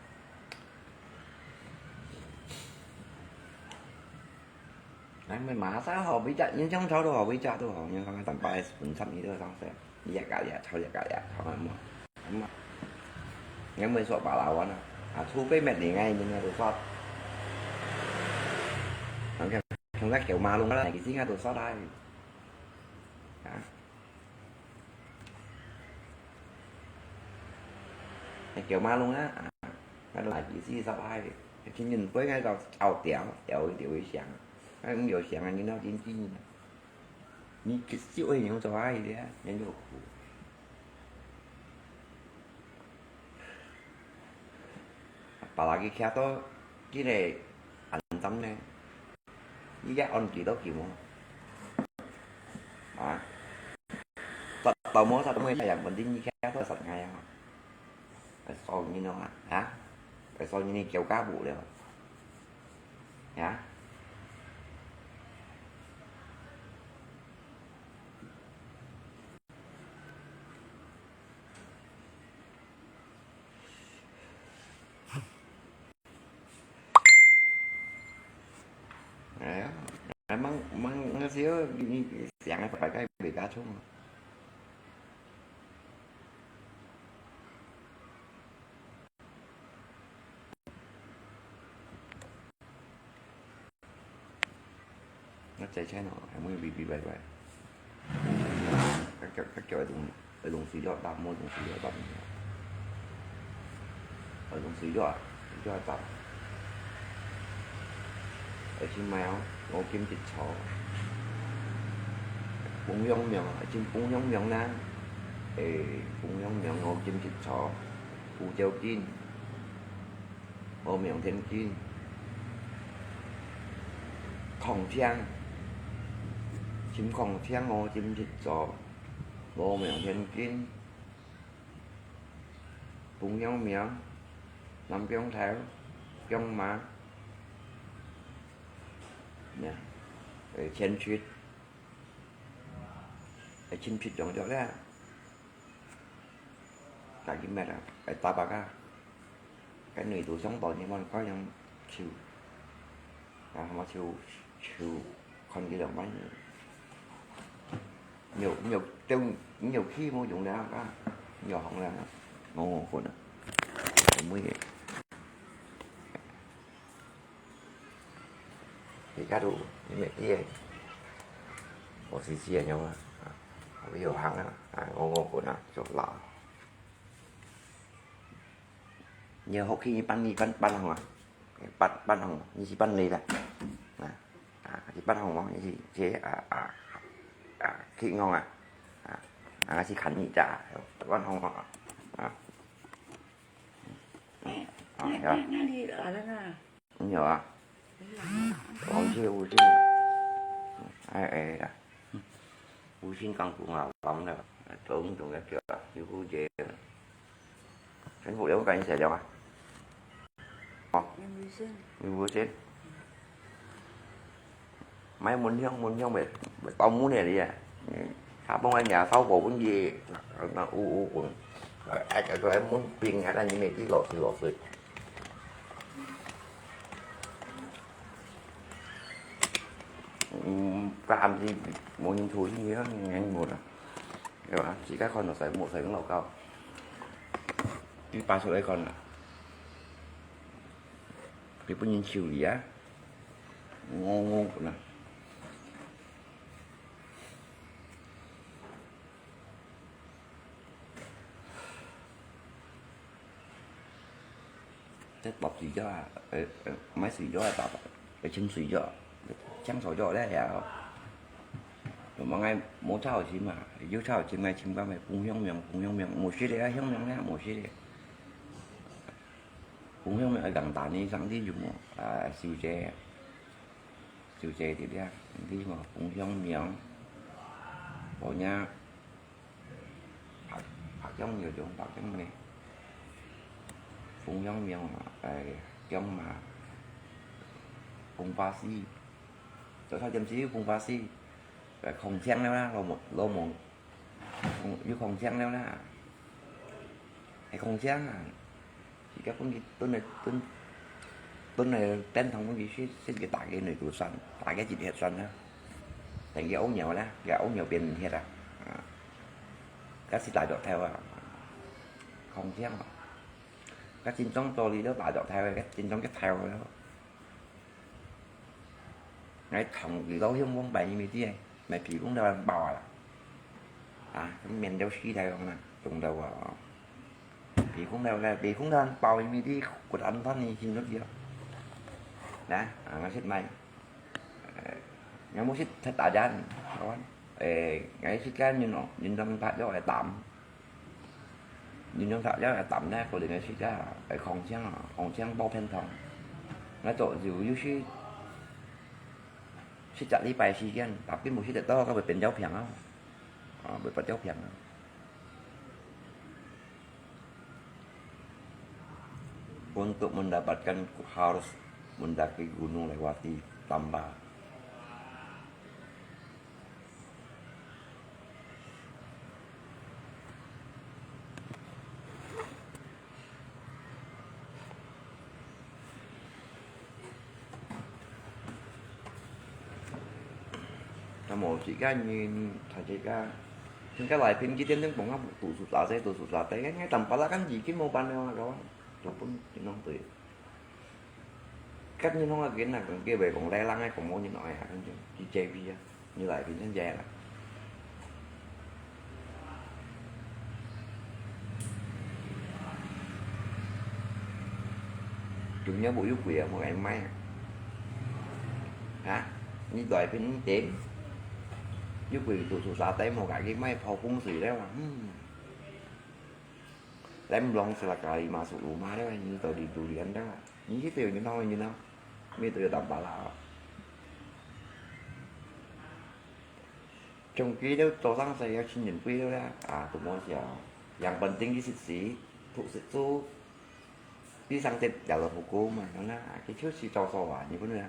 Ai, mày mã xã hội WeChat, những trong trò đồ WeChat đồ, những trong tầm bài phần trăm ý đồ trong xe. Iya kali ya, chau iya kali ya, chau nggak mau. Nggak mau suat bala wan ah. Ah, thu pay mệt đi ngay, nhưng mà đồ sót. Nggak, chúng ta kiểu mà luôn đó, cái gì ngay đồ sót ai. Hả? Ai kiểu mà luôn á. À, ngay là cái gì sắp ai. Cái nhìn với ngay là ao tiểu, tiểu tiểu với sáng. Ngay cũng nhiều sáng, nhưng nó chính chính. Ni kecil oi, nyong cawai dia, nyong yo ku. Apalagi kia to, kini antam ne. Ni ya on kilo kimo. Ah. Sat tau mo, sat mo yang penting ni kia to sat ngai ah. Phải so như nó hả? Hả? Phải so như này kéo cá bụ được. Hả? Đấy á. Đấy, măng, măng, măng xíu, đi, đi, sáng phải cái bị cá chung. Nó chạy xe nó, hay mua bị, bị vậy vậy. Các kiểu, các kiểu ấy đúng, ấy đúng xí dọa đạp, mua đúng xí dọa đạp. Ấy đúng xí dọa, dọa đạp. Ấy chín mèo, ngô kim thịt chó. Bún yông miệng, ấy chín bún yông miệng nè. Ê, bún yông miệng, ngô kim thịt chó. Củ chiêu kim. Ngô miệng thiên kim. Khổng thiang. Chín khổng thiang, ngô kim thịt chó. Ngô miệng thiên kim. Bún yông miệng. Nắm piông théo. Piông má. Nè. Ê, chén chít. Ê, chén chít dòng dòng lẹ. Tại vì mệt à, phải tao bạc à. Cái này tụi sống bò thì mòn có yang chịu. À, mà chịu, chịu, còn cái đồng bánh. Nhiều, nhiều, trong, nhiều khi mua dùng đá, có nhiều hỏng đá. Ngon ngon khuôn à. Mới vậy. Thì cá đủ, thì mẹ kia. Có xì xì nhau à. Có nhiều hàng à. À, ngon ngon khuôn à, chụp lạ. Nhiều hộp khi bán đi, bán, bán hàng à. Bán, bán hàng, như chị bán đi là. À, à, chị bán hàng mà, như chị, chị, à, à, à, khi ngon à. À, à, chị khánh nhị trả, bán hàng mà. À. À, dạ. Nè, nè, nè, đi ở đó nè. Nhiều à? Còn chị u xin. Ai, ai, à. U xin căng cũng là lắm rồi. Trốn trong cái kiểu, như u dễ. Chính phủ đâu có cảnh sát đâu à? Ủa? Em u xin. Như u xin. Máy muốn hiông, muốn hiông về, về tao muốn này đi à. Thả bông anh nhà tao bổ cũng gì. Nó u u cũng. Rồi, ai cho em muốn pin ngã ra như này, tí lọt, tí lọt rồi. 嗯，暫時無興趣，興趣人無啦，對吧？自家看到使，無使用老狗，你擺出來看啦，佢本人修理啊，我我啦。 這剝水果啊，呃，呃，買水果啊，爸爸，呃，清水果，青草果咧，遐哦。就莫愛，莫炒青嘛，有炒青个青瓜咩，紅香味，紅香味，無食咧，香味咧，無食咧。紅香味會講打你上帝有無？啊，小姐，小姐弟弟啊，你無紅香味，無呀。 白，白醬有種白醬咩？紅香味啊，哎，薑嫲，紅花絲，早餐點心有紅花絲，哎，空青了啦，老母，老母，嗯，有空青了啦，係空青啊。 自家分佢燉來燉，燉來變湯分佢食，食佢打个內肚酸，打个一血酸啊。等佢屙尿啦，佢屙尿變血啊。啊，該係大腳頭啊，空青啊。該真正做你都大腳頭个，該真正个頭了。 𠊎同你老鄉往擺你咪知，買皮公頭包啊啦。啊，面都死忒樣啦，中到啊。皮公頭个，皮公頭包你咪知，骨安飯你心都知咯。來，啊，𠊎食買。呃，𠊎無食忒大隻，好啊。誒，𠊎食个人哦，人當大肉个膽。 你用茶葉來淡咧，可能个時間啊，會空青啊，空青包片糖。𠊎做就有時食隻禮拜時間，tapi無食得多，佢會變到病啊，啊，會發到病啊。Untuk mendapatkan harus mendaki gunung lewati tambak. 那麼自家人，大自家，自家來平時天天講啊，讀書啥事，讀書啥事，該，該tambak啦，kan已經無辦法了，kawan。Walaupun tenang tu. 該人講啊，佢那講，佢會講，來人个講無人愛啊，反正佢J B啊，你來變成這樣啦。中央無有鬼啊，無愛賣啊。啊，你來變點，有鬼讀書啥事，無愛去賣，泡風水了啊，嗯。 Lemblong sekali masuk rumah dah, ini tahu di durian dah. Ini kita yang nyenang, yang nyenang. Ini tu yang tambah lah. Trong kia tu tosang saya chin nyen kui tu dah. Ah, tu mau siapa? Yang penting di sisi, tu situ, di sangtit dalam hukum, mana? Kita si tahu sawa ni pun dah.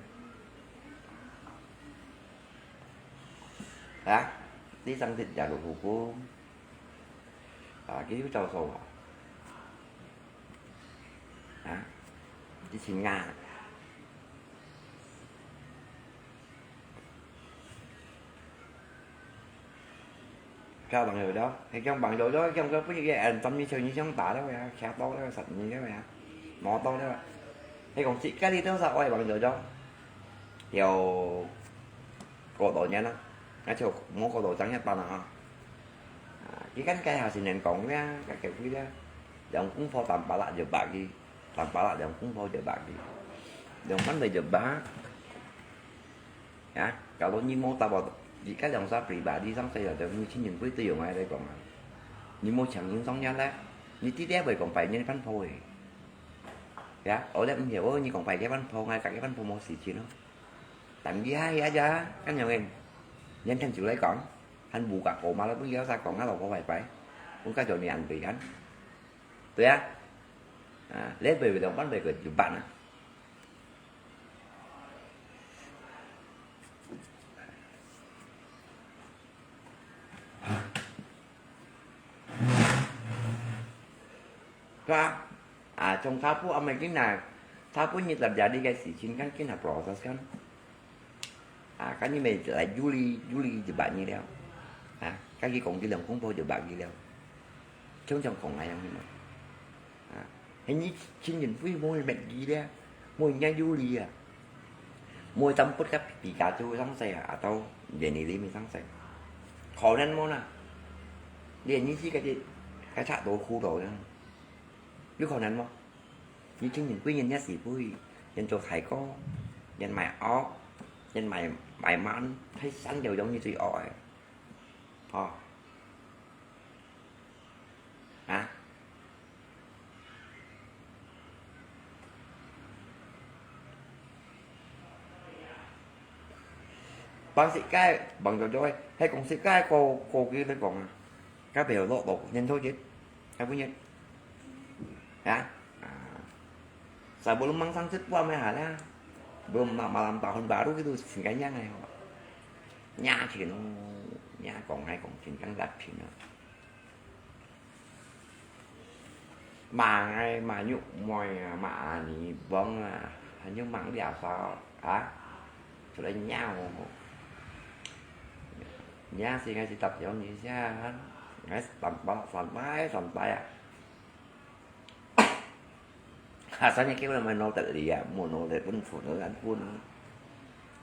Ha? Di sangtit dalam hukum. 啊，佢有招數啊。啊，你請啊。交朋友咯，係交朋友咯，交个不如个，嗯，十年前你想打了呀，車到了，十年了呀，摩托了。係講自家你都是愛朋友咯，有過多年啦，那就無過多張一班啦哈。 啊，佢kan該下先人講咧，該个位咧，兩公婆tambah啦就白佢，tambah啦兩公婆就白佢，兩班尾就白。啊，kalau你無打破，你該兩儕pribadi上世了，你親人會對用來講啊，你無強人上人咧，你弟弟會講拜年番婆誒。呀，我咧毋曉，你講拜个番婆，𠊎个番婆無事情咯。但佢下下呀，恁樣誒，年輕就來講。 還無甲講嘛，你分佢啥講啊，老婆拜拜，分佢做你安慰kan。對啊，啊，你拜拜兩班拜个就辦啊。是吧？啊，從差不多啊，咪今日差不多你十日个事情，kan今日proses kan。啊，該你們來有理，有理就辦理了。啊，該佢講佢兩公婆就辦理了。常常講恁樣个嘛。啊，係你親人會無人滅佢咧，無人家有理啊，無人站不甲比較就上勢啊，啊，到連你裡面上勢，可能無啦。連你自家个，个差多苦多樣，有可能無？你親人會人家是會，人做大哥，人買屋，人買，買滿，係生條樣你最愛个。 哦。啊？幫自家，幫做做，係講自家个，个，个來講啊，該邊有落落，年頭節，該本日。 Ya, ah, sebelum mangsang sit puam ya, ya. Belum ma-, malam tahun baru gitu, singkatnya ngai. Nya chin, nya kong ngai kong chin kang dat chin. Ma ngai, ma nyuk moi, ma ani bong, hanyu mang dia sa, ha? Sudah nyau. Nya si ngai si tap yong ni sia, ngai santai, santai, santai ya. Asalnya kêu là mày nói thật lý à, mua nói thật vẫn phụ nữ ăn quân.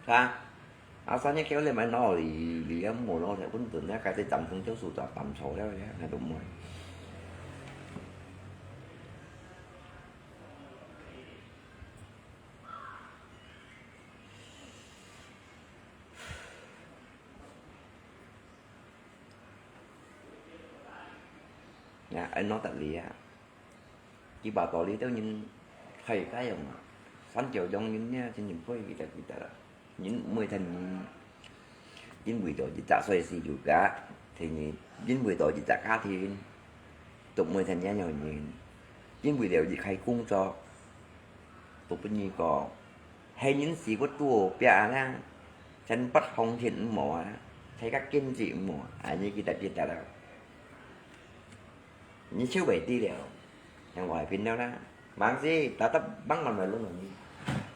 Hả? Asalnya kêu là mày nói lý, lý à, mua nói thật vẫn tự nhá, cái tây tầm không châu sủ tọt tầm số đó nhá, là đúng rồi. Ya, anh nói thật lý à. Ki ba to li teo nyin khai kai yong a. San kiao yong nyin nia, chin nyin poi kita kita la. Nyin mui than nyin. Nyin mui to ji ta soi si juga. Thế nyin, nyin mui to ji ta ka thin. Tuk mui than nia nyo nyin. Nyin mui leo ji khai kung cho. Tuk pun nyi ko. Hay nyin si ko tuo pia a lang. Chan pat hong thin mo a. Khai ka kin ji mo. A nyi kita kita la. Nyi chiu bai ti liao. Yang wai pin liao na. Mang si, ta ta bang ngon mai lung ngon nyi.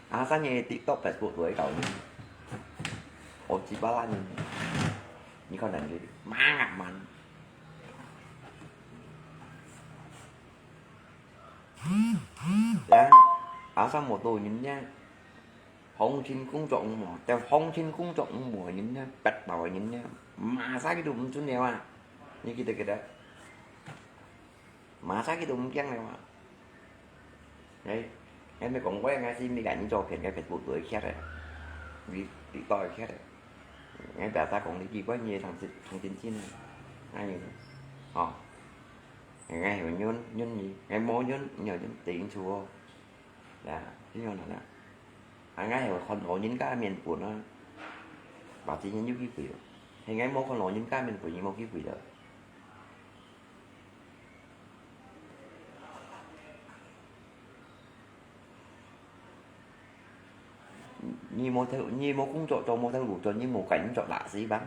A sa nyi TikTok, Facebook tuai kau nyi. O chi ba la nyi. Nyi kau nan nyi. Mang a man. Ya. A sa mo tu nyi nya. Hong chin kung chok mo. Teo hong chin kung chok mo nyi nya. Pet bao nyi nya. Ma sa ki tu mchun liao a. Nyi kita kita. Mà sao cái tụi kia này mà. Đấy, em mới cũng quay ngay xin mi cái những trò kiện cái Facebook tuổi kia đấy. Vì bị tôi kia đấy. Ngay bảo ta cũng đi kịp quay nhiều thằng thằng tin xin này. Ngay nhiều. Ờ. Ngay hiểu nhún nhún gì, ngay mô nhún nhiều nhún tiếng chùa. Là thế nào nè. Anh ngay hiểu con ổ những cái miền của nó. Bảo tin nhắn giúp cái quỷ. Thì ngay mô con ổ những cái miền của những mô cái quỷ đó. Nyi mô thêu, nyi mô kung chok cho mô thêu luk cho nyi mô kén chok lạ si bang.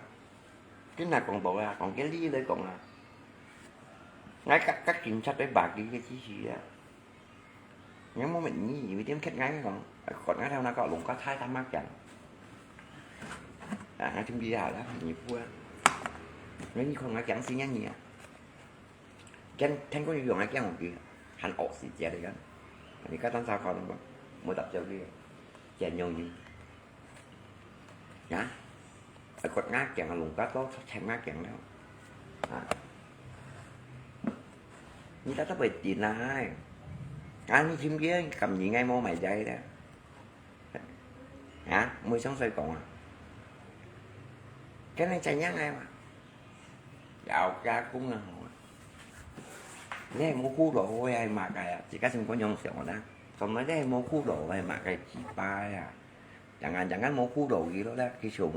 Cái này còn bảo là còn cái lý đấy còn là ngay các các chính sách đấy bà ký cái chỉ thị á. Ngay mô mình nyi vì tiêm khét ngay còn còn ngay theo nó có lùng có thái ta mắc chẳng. À, ngay chung đi hả đó, nyi phua. Ngay nyi không ngay chẳng si nhá nyi à. Ken, Ken có dùng ai Ken một kì, hẳn ổ xì chia đi Ken. Anh có tán sao còn không? Mua tập cho kì, chia nhau như. Nhá. Ai quật ngã Ken, lùng cá tố, thèm ngã Ken đó. À. Như ta tao phải tin là ai. Anh chim kia, cầm gì ngay mua mày dây đó. Hả? Mười sống xoay còn à? Cái này chạy nhá ngay mà. Gạo cá cũng là hổ. Lẽ mua khu đồ hôi hay mà cái à, chỉ cá sinh có nhông xẻo đó. Xong nói lẽ mua khu đồ hay mà cái chỉ ba à. Chẳng hạn, chẳng hạn mua khu đồ gì đó là cái số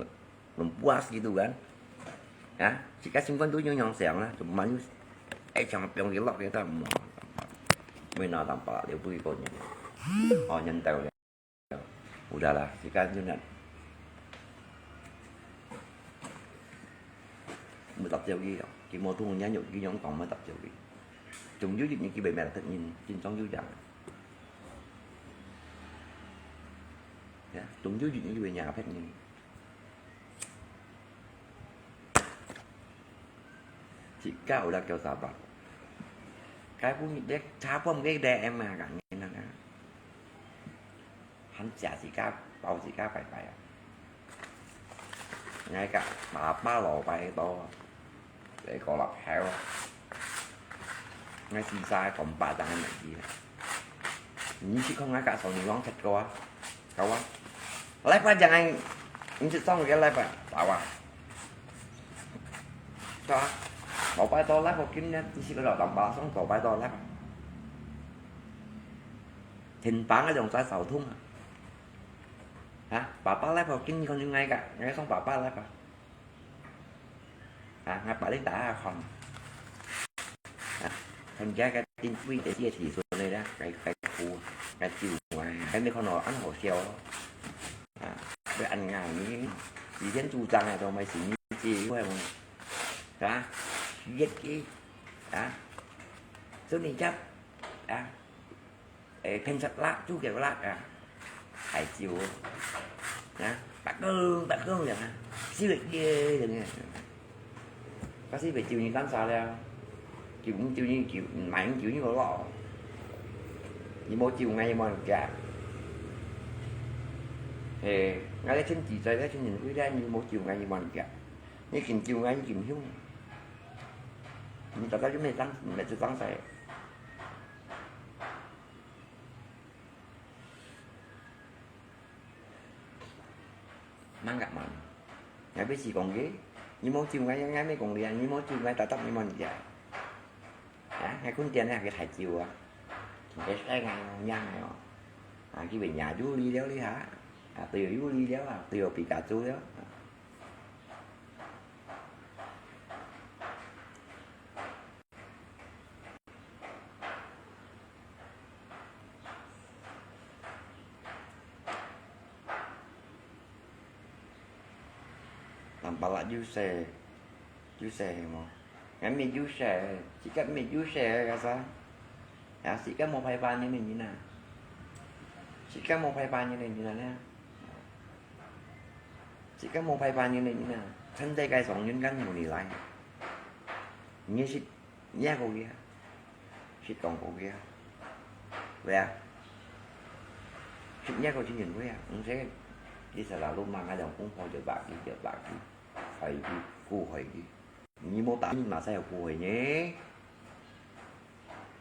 lùm bua gì tụ gắn. Hả? Chỉ cá sinh có túi nhông nhông xẻo đó, chúng mà như ai chẳng biong gì lọt cái tao mua. Mới nói tao bảo là điều vui cô nhỉ. Họ nhận tao. Udahlah, si kan tu nak. Mutap jauh gi, ki mo tung nya nyok gi nyong kong mutap jauh gi. Tung yu yu ni ki bai mel phet nyin, jin chong yu yang. Ya, tung yu yu ni ki bai nya phet nyin. 家有得叫三百。該本你別差半个D M啊，講你那個，還食自家包自家拜拜啊。𠊎个爸爸老拜到，這個老頭啊，𠊎自家講巴掌个問題啊。你去看𠊎个手，你忘記過啊？ 好啊。Live啊，jangan，你就上个live啊，好啊。是吧？我拜到live，我今日你是个老板吧，上早拜到live啊。天板个两只手痛啊。啊，爸爸live，我今日可能爱个，爱上爸爸live啊。 啊，𠊎擺你打下看。啊，參加个定位个事體出來啦，該該哭，該救啊，該你看到恁好笑哦。啊，要恁樣呢，以前主張啊，都沒事，你自己會嗎？是吧？一个啊，所以你叫啊， 誒，偏食辣，豬腳辣啊，海椒啊，白講白講樣啊，燒熱熱樣啊。假使袂就你當啥了？就你就你就，買你就你個落。你無就𠊎，你無人食。誒，𠊎咧趁自在，咧趁人貴咧，你無就𠊎，你無人食。你緊就𠊎，你緊凶。你大家就沒當，沒就當啥。 吂甲問，𠊎必須講个，你無就𠊎，𠊎，𠊎乜講个啊，你無就𠊎，搭搭你問个啊。啊，𠊎困電呢，佢太久啊，佢晒𠊎，𠊎哦，啊，佢會nhả有理了哩哈，啊，都有有理了啊，都有比較足了啊。 Lam palat有勢，有勢係無？𠊎乜有勢，自家乜有勢个啥？啊，自家無排班个人啊，自家無排班个人啊呢？自家無排班个人啊，趁這个上運間無你來，你係 Nhớ cô kia, sit còn cô kia. Vậy à? Sit nhớ cô chính mình vậy à? Không sẽ đi xài là lúc mà ngay lòng cũng thôi, giờ bạc đi, giờ bạc đi. Phải đi, cô hỏi đi. Ni mô tả mà sao cô hỏi nhé?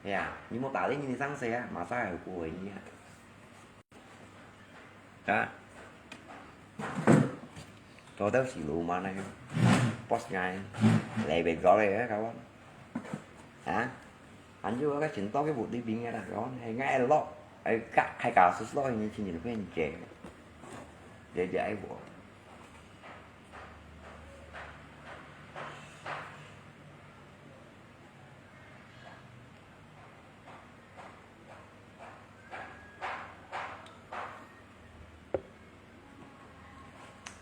Vậy à? Ni mô tả đến như sang xe mà sao cô hỏi nhé? Hả? Tôi tao xì lù mà này. Post ngay. Lẹ về gõ lẹ á, các bạn. Hả? Anh chưa có cái chuyện to cái vụ đi biển nghe là các bạn. Hay ngay lọ. Hay cả, hay cả số lọ như thế này nó phải chè. Dễ dễ bộ.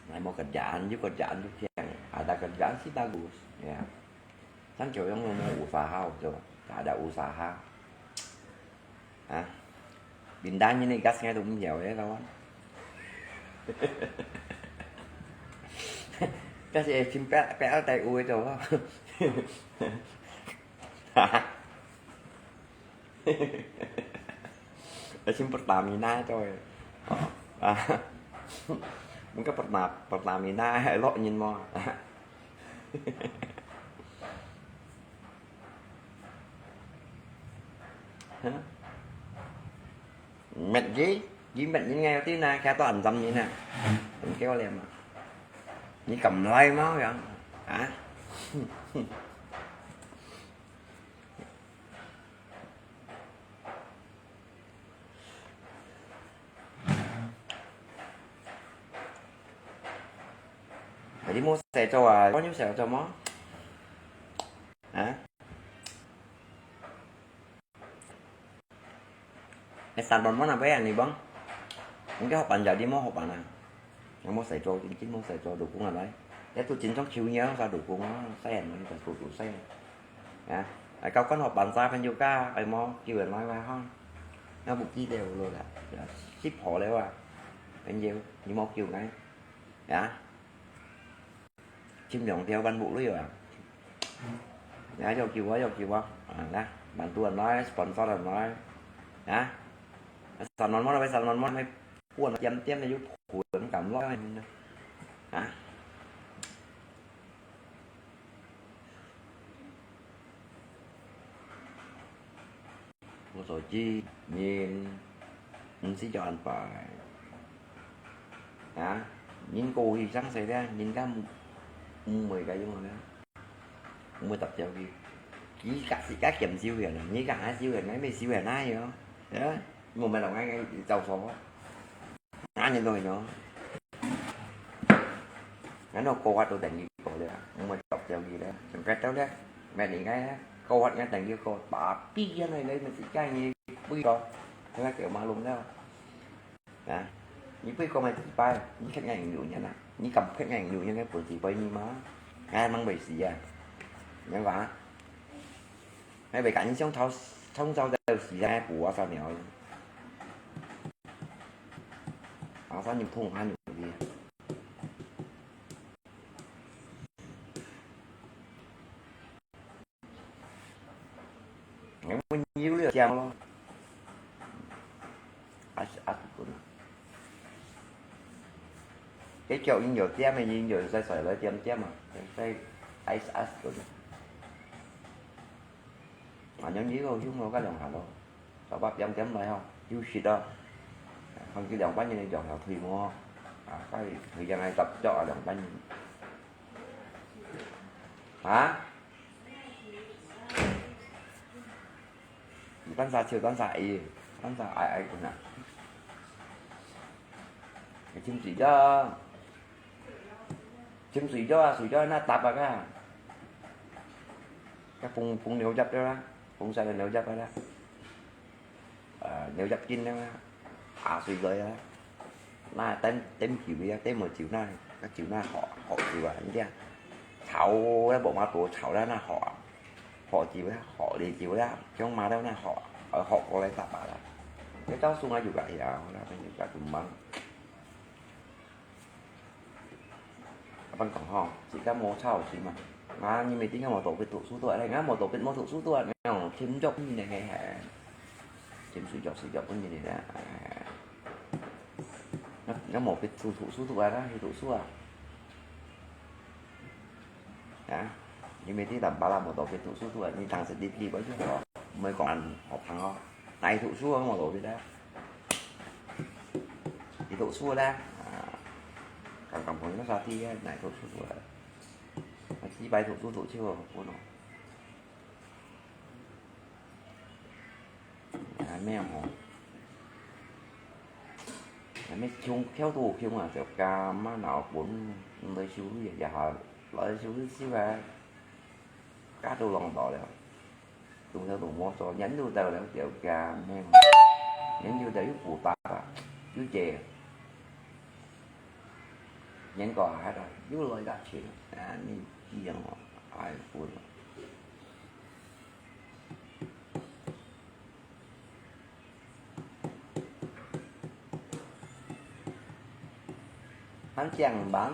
Nai mo kerjaan ju, kerjaan ju tiang. Ada kerjaan sih bagus, ya. Kan có yang mau usaha, coba. Tak ada usaha. Hah? Pindah ini gas ngai tu menjauh ya, kawan. Kasi eh, simpel, P L T U itu. Ở trên Pertamina thôi. Ờ. À. Mình có Perta-, Pertamina, lộn nhìn mò. Hả? Mệt gì? Gì mệt nhìn ngay tí nè, kha to ăn dăm nhìn nè. Mình kêu liệm à. Nhìn cầm lay máu vậy. Hả? Jadi mau saya coba, kau ni saya coba. Hả? Cái sản phẩm món nào bé ăn đi bông? Những cái hộp bánh giờ đi mua hộp bánh à? Nó mua sài cho, chính chính mua sài cho đủ cũng là đấy. Cái tôi chính trong chiếu nhớ ra đủ cũng nó xe nó phải đủ đủ xe. Hả? Ai kau kan họp bàn ra phen yoga, ai mo kêu người nói vai hon. Nó bụng chi đều rồi là, là ship họ leo à. Phen nhiều, như mo kêu ngay. Hả? Chim nhọn theo văn vụ lưới à. 啊，有救啊，有救啊！啊，來，贊助人來，sponsor人來，啊，贊助人來，贊助人來，分點點个有款感覺啊！ 我手機人毋使叫安排。啊，人過去生死咧，人家毋，毋會該用咧，毋會搭掉去。佢家自家減少人啊，你家還少人，你咪少人啊樣，啊，毋係同𠊎走錯啊。 恁樣都會樣。恁樣高壓都等於高了，毋會落掉去了，上該到了，乜應該了，高壓也等於高，tapi樣來了，乜自家你飛過，佢个叫馬龍了。啊，你飛過乜幾擺，你肯定有人啊，你敢肯定有人个本事飛你嘛？哎，吂會死啊，明白？ 還袂趕緊想偷，偷走掉時間補啊三秒。啊，三秒痛，三秒的。哎，我有了讲咯。啊，是啊，滚。 該叫人有點个，人有在在來點點啊，在ice ice个。啊，恁樣你个胸口該涼下咯，十八點點來吼，休息咯。看佢兩班人个兩條腿毛，啊，該腿ยังไง十腳啊，兩班人。啊？ 單儕笑，單儕噭，單儕哀哀睏啊。浸水了，浸水了啊，水了那答啊个。該風，風流入了啦，風勢个流入了啦。呃，流入緊了啦，下水來啊。 那點，點酒个啊，點無酒那，該酒那好，好酒啊，你聽，炒咧無麼多，炒咧那好啊，好酒啊，好烈酒啊，像馬了那好啊，好，好過來打把啦。該招數啊有个呀，好啦，朋友家都忙。啊，摎你講吼，自家無吵事嘛。啊，你每天个無到去讀書都，哎，𠊎無到去，無讀書都，𠊎用天足你个係，天水腳水腳分你个，哎。 𠊎，𠊎無去讀，讀書讀啊，去讀書啊。啊，你每天打把啦，無到去讀書讀啊，你當時你，你，你，毋會講學生哦，哪去讀書啊，無到去啦。你讀書啦，啊，剛剛朋友啥地啊，哪去讀書讀啊？啊，幾擺讀書讀就好，不喏。 還吂吼，還吂窮，窮都窮啊，就加嘛老本，毋來收入也好，來收入少啊，家都浪到了，都要都無做，人都到了，就加吂，人就到又補打啊，又借，人過下个又來个錢，啊，你這樣哦，哎，不。 還講吧。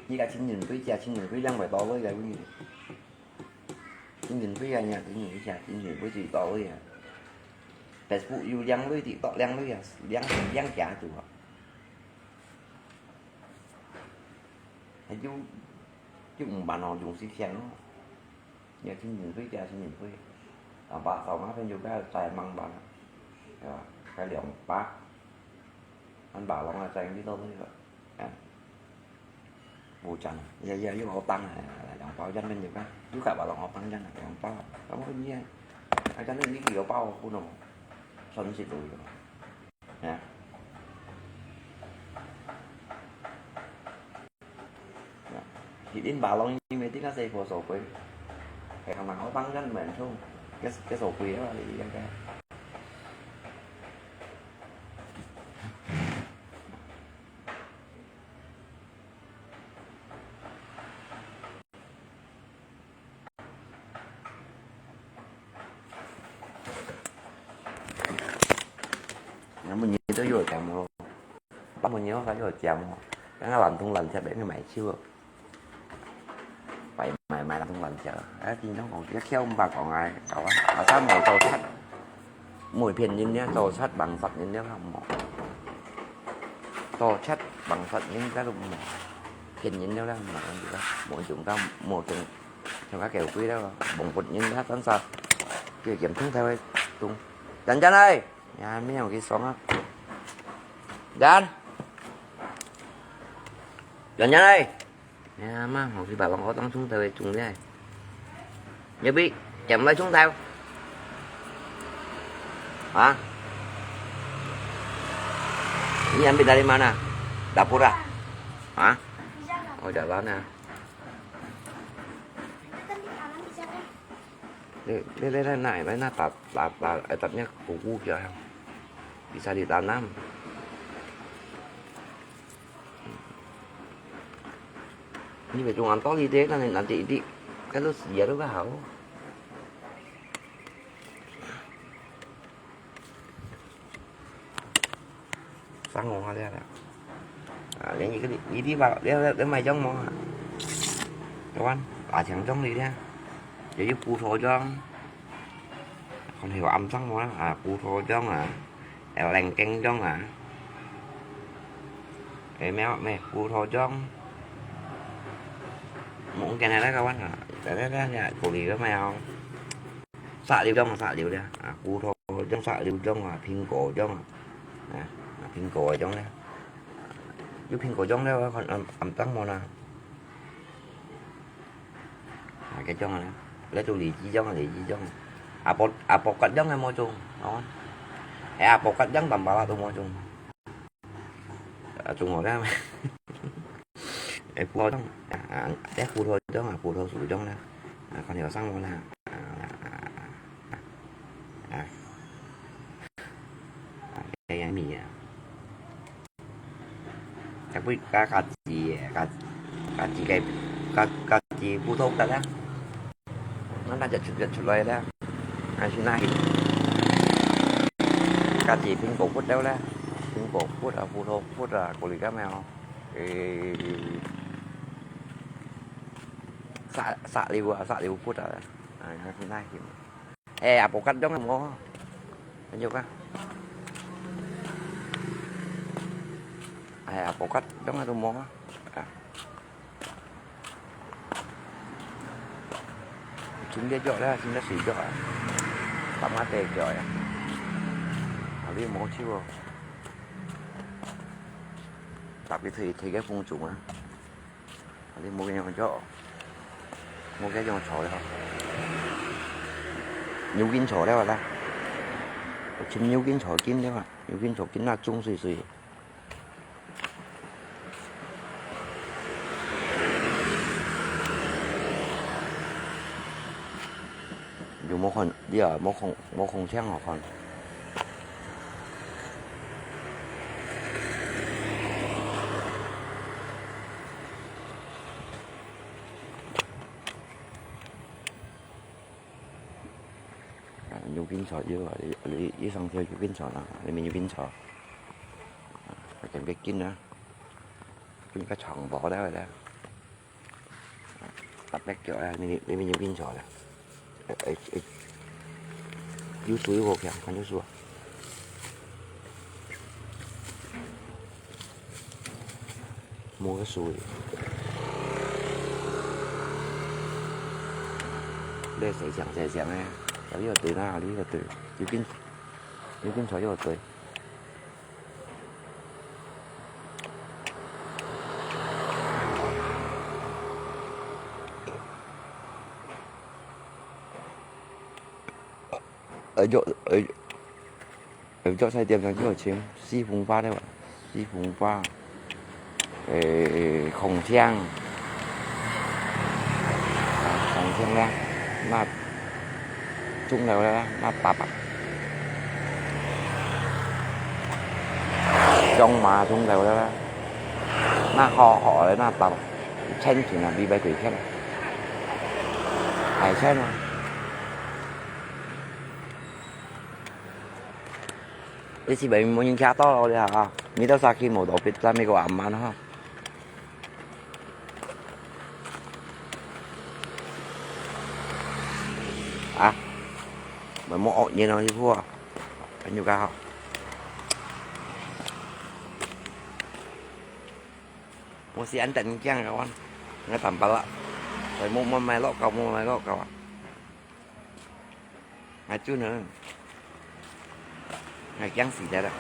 你个親人對家，親人對兩位多位个問題。親人對啊，你啊，親人對家，親人對最多位啊。Facebook有兩位，TikTok兩位啊，兩，兩家就啊。 還有，有五萬哦，用時間哦。也真珍貴，真珍貴。啊，把手拿分就該再慢慢，對吧？該兩百，恁把攏啊，再你到這個，哎，無錢啊，也，也有好當啊，兩包煙分就該，有該把攏好當煙啊，兩包，咁好意啊，啊，真係你有包分哦，損失都有。 啊。啊，一零八六因為這個細波所貴，係行人好幫人們衝，該，該所貴啊，你應該。Nyamun nyi to yo jam ho. Pamun nyi ho ka yo jam ho. Kanga lantung lan thiap ni mai chiu. 買買買來同人食。啊，經常講，一竅毋捌講啊，搞啊，啊，三毛做七，毋會騙人了，做七bằng Phật人了，無。做七bằng Phật人，該都無。騙人了啦，無，無中到，無中，像个狗鬼了，蒙佛人了，真是，叫嚴重才會中。Jan Jan ơi, ya, mi hông kì song á. Jan. Jan Jan ơi. Ya, ma, hông kì bà Bang Otong chung tàu chung lê. Nhớ bị, chém lại chung tàu. Hả? Ini ambil dari mana? Dapur ah? Hah? Oh, dalam ah. Lê, lê, lê, lê, nai, nai, nai, tap, tap, tap, eh, tapnya kuku kìa. Bisa ditanam. Ini betul ngantor di dek, nanti, nanti, di, kalau siar tu kau. Sang ngô ha lê lê. À, lê như cái đi, đi đi vào, lê, lê, lê mày giống mô hả? Các bạn, à, chẳng giống đi lê. Giờ như Phú Thọ giống. Còn hiểu âm sang mô hả? À, Phú Thọ giống à. Ở Leng Keng giống à. Ê, mèo, mẹ, Phú Thọ giống. Muốn cái này đấy các bạn hả? Đấy, đấy, đấy, đấy, cô đi với mèo. Xã Liêu Đông, xã Liêu đấy. À, Phú Thọ Đông, xã Liêu Đông, à, Phìn Cổ Đông, à. À, à, Phìn Cổ Đông đấy. Chú Phìn Cổ Đông đấy, còn ẩm, ẩm tăng môn à. À, cái Đông này. Lấy chú Lý Chí Đông, Lý Chí Đông. À, Pô, à, Pô Cát Đông này mô chung. Đó. Ê, à, Pô Cát Đông tầm bá là tôi mô chung. À, Trung Quốc đấy. Ê, Phú Thọ Đông. À, à, đấy, Phú Thọ Đông, à, Phú Thọ Sủ Đông đấy. À, còn hiểu sang môn à. À, à, à, à. À. À, cái mì à. Chắc bữa cá, cá chỉ, cá, cá chỉ cái, cá, cá chỉ Phú Thọ ta đó. Nó đã giật, giật, giật lại đó. À, xin lỗi. Cá chỉ Phìn Cổ Phút đâu đó. Phìn Cổ Phút à, Phú Thọ Phút à, cô Lý Cá Mèo. Ê, xã, xã Liêu à, xã Liêu Phút à. À, xin lỗi. Ê, à, Pô Cát Đông mô. Anh Dũng à. Ê, à, Pô Cát Đông à, tôi mô. À. Chính đi dọn ra, chính đi xí dọn à. Tắm ngã tê dọn à. À, đi mô chịu. Tập cái thầy, thầy cái phung chúng à. Đi mua cái dọn. Mua cái dọn chó đấy hả? Nhiều kín chó đấy hả ta? Chính nhiều kín chó kín đấy hả? Nhiều kín chó kín là chung xùi xùi. Yo, mô khon, ya, mô khon, mô khon cheng hò khon. À, nhiều kín chó, yo, yo, yo, yo sang theo nhiều kín chó nè, yo, nhiều kín chó. À, cái cái kín nè. Kín cái chóng bó đấy rồi đấy. Tập bếp kiểu này, mình, mình, mình nhìn pin chó này. Ê, ê, ê. Yú su yú hộp kìa, còn yú su à? Mua cái su đi. Đây, sảy sẻng, sảy sẻng này. Có yú tưới na, lý yú tưới. Yú pin, yú pin chó yú tưới. Ở chỗ, ở, ở chỗ Sài Tiêm thằng chưa ở chiếm, xí phùng pha đấy bạn. Xí phùng pha. Ê, khổng thiang. Khổng thiang đấy. Mà chúng lèo đấy, mà tạp à. Trong mà chúng lèo đấy. Mà họ, họ đấy mà tạp à. Chen chỉ là bị bài quỷ khét à. Ai chen mà. Ê, si bai mo yin kia to lo le ha. Mi to sa ki mo do pit la mi ko aman ha. 啊，毋好惡人哦，師傅哦，朋友家好。我是恁等驚个，我，我坦白啦，所以莫，莫買落狗，莫買落狗啊。 𠊎就能，𠊎驚死了啦。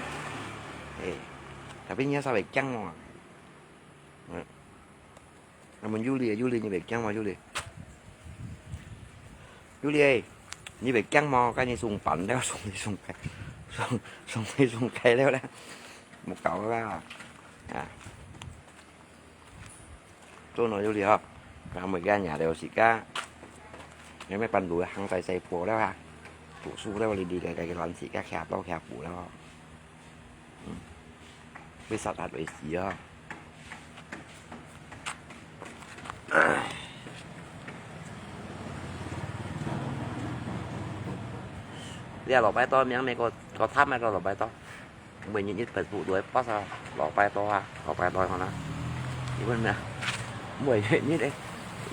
哎，tapi你要稍微驚哦。嗯，我們尤里，尤里，你別驚嘛，尤里。尤里，你別驚嘛，跟你送飯了，送你送開，送，送你送開了啦，莫搞啦，啊。 做喏，有理吼，𠊎每个人都有自家，有咩辦法行在西坡了哈，讀書了，哩哩个个个乱自家徛到徛步了吼。嗯，會殺殺會死哦。你啊，老拜多，明明个，个他们个老拜多。 每日日Facebook都會發啊，老拜多啊，老拜多好啦。你問咩？每日日个，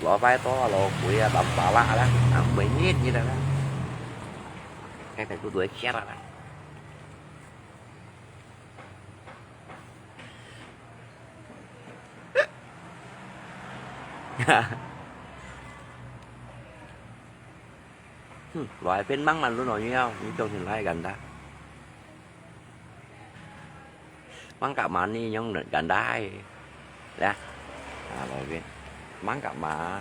老拜多啊，老鬼啊，老巴拉啦，啊，每日日个啦。該Facebook都會share啦。Hmm, lo ai pin mang man lu no nyo, nyo chong sin lai ganda. Mang ka man ni nyong ganda ai. Ya. Ah, lo ai pin. Mang ka man.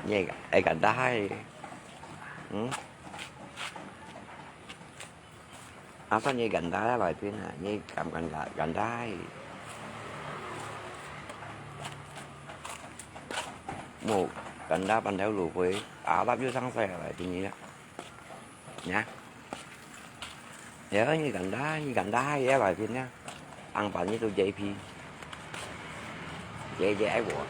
Nyo ai ganda ai. Hmm. Asa nyo ganda lo ai pin ha, nyo kam ganda, ganda ai. Mo ganda pan theo lu pui, Arab yu sang sai lo ai pin nyo. Nha. Ya, nyo ganda, nyo ganda ai lo ai pin nha. Ang pan nyo tu J P. J J ai wo.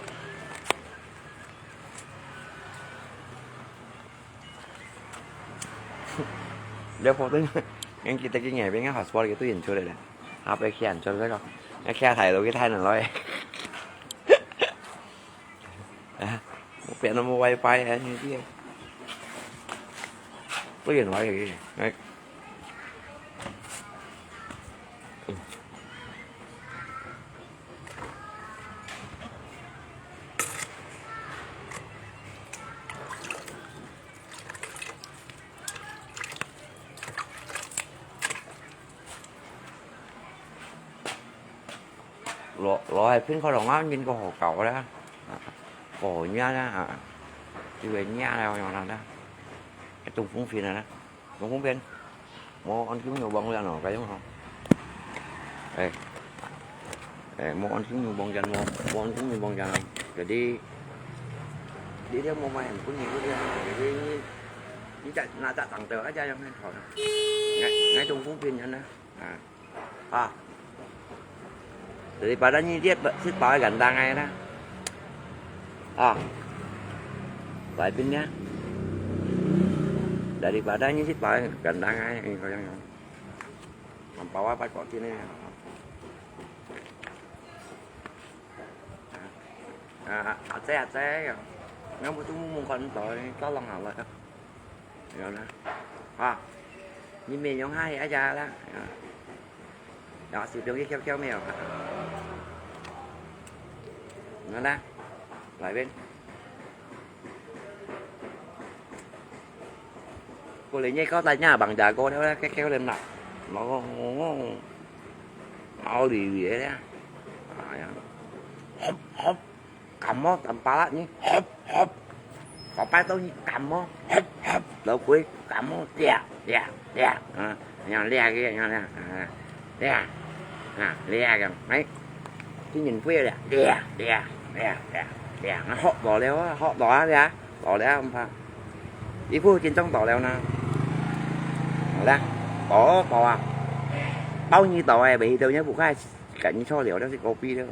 這貨真，𠊎記得佢外邊个hotspot佢對人出來了，下背企人出來个，𠊎企大路佢太難來。啊，我變到無WiFi啊，你知啊？對人來个，哎。 Lo, lo ai pin kho lo ngao nyin ko hò kau la. Ko nya la. Ti wei nya la yong la la. Tung phung phin la. Tung phung phin. Mo ăn kim nhu bông la no, cái giống không? Ê. Ê, mo ăn kim nhu bông chân mo. Mo ăn kim nhu bông chân. Jadi, đi theo mo mai ăn kun nhu dia. Jadi, ni, ni tak, na tak tang tơ aja yang kan thon. Ngai, ngai tung phung phin yan na. À. À. Daripada nyi dia sit pa gandang ai na. À. Lai pin ya. Daripada nyi sit pa gandang ai, ni ko yang yang. Ang pawa pa ko tin ni. À, à, à, che, à, che, ya. Nang bu tu mu mu kon to, ni to long hảo la. Rồi nè. Ha. Nhìn miệng giống hai á da đó. Đó, sử dụng cái kéo kéo mèo hả? Nó nè. Lại bên. Cô lấy nhây có tay nha, bằng đá cô đó, kéo kéo lên nè. Nó, nó lì lì đấy. Đó, đó. Hop, hop. Kắm mó, tắm pá lạ nhỉ? Hop, hop. Có pai tao nhỉ? Kắm mó. Hop, hop. Lâu cuối, kắm mó. Lia, lia, lia. À, nhá, lia kia, nhá, lia. À, lia. À, lia kìa. Đấy. Chứ nhìn quê lia. Lia, lia, lia, lia, lia. Nó hót bò leo á, hót bò á, lia. Bò leo không pha. Ý phu trên trong tỏ leo nè. Lia. Bò, bò à. Bao nhiêu tỏ à, bởi vì đâu nhá, bù khai. Cả như cho liều đó thì có pi đó.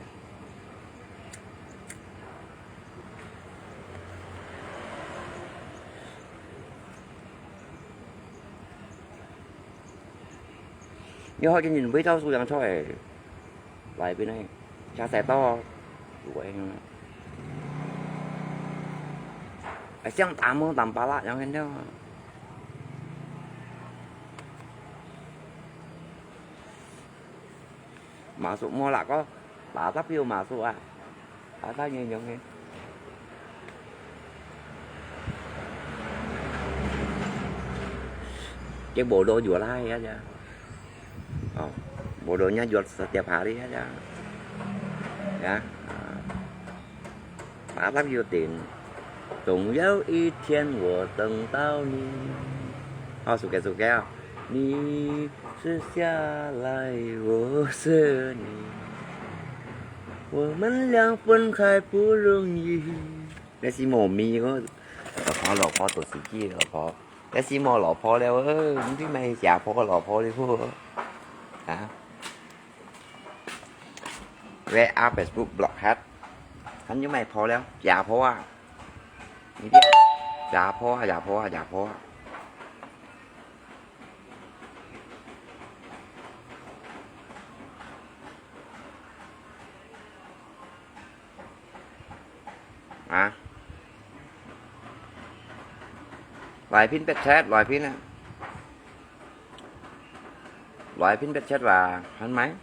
Nhớ hỏi cái nhìn với tao su yang choi. Lại bên này. Cha xe to. Đuổi. 像打么打巴拉樣个了。Masuk mall啦，个，tetap有masuk啊，tetap有用个。Cái bộ đồ jual aja. Ồ, bộ đồ nhá jual setiap hari aja. Ya. Tetap 有电。总有一天我等到你。好，suka-suka啊。你是下来，我是你，我们俩分开不容易。那是猫咪，我老婆老婆都是个老婆，那是我老婆了，呃，你买假婆老婆了，啊？ Where are Facebook block hat？還有賣婆了，假婆啊！你這假婆啊，假婆啊，假婆啊！啊？來賓別切，來賓啊！來賓別切話，還買？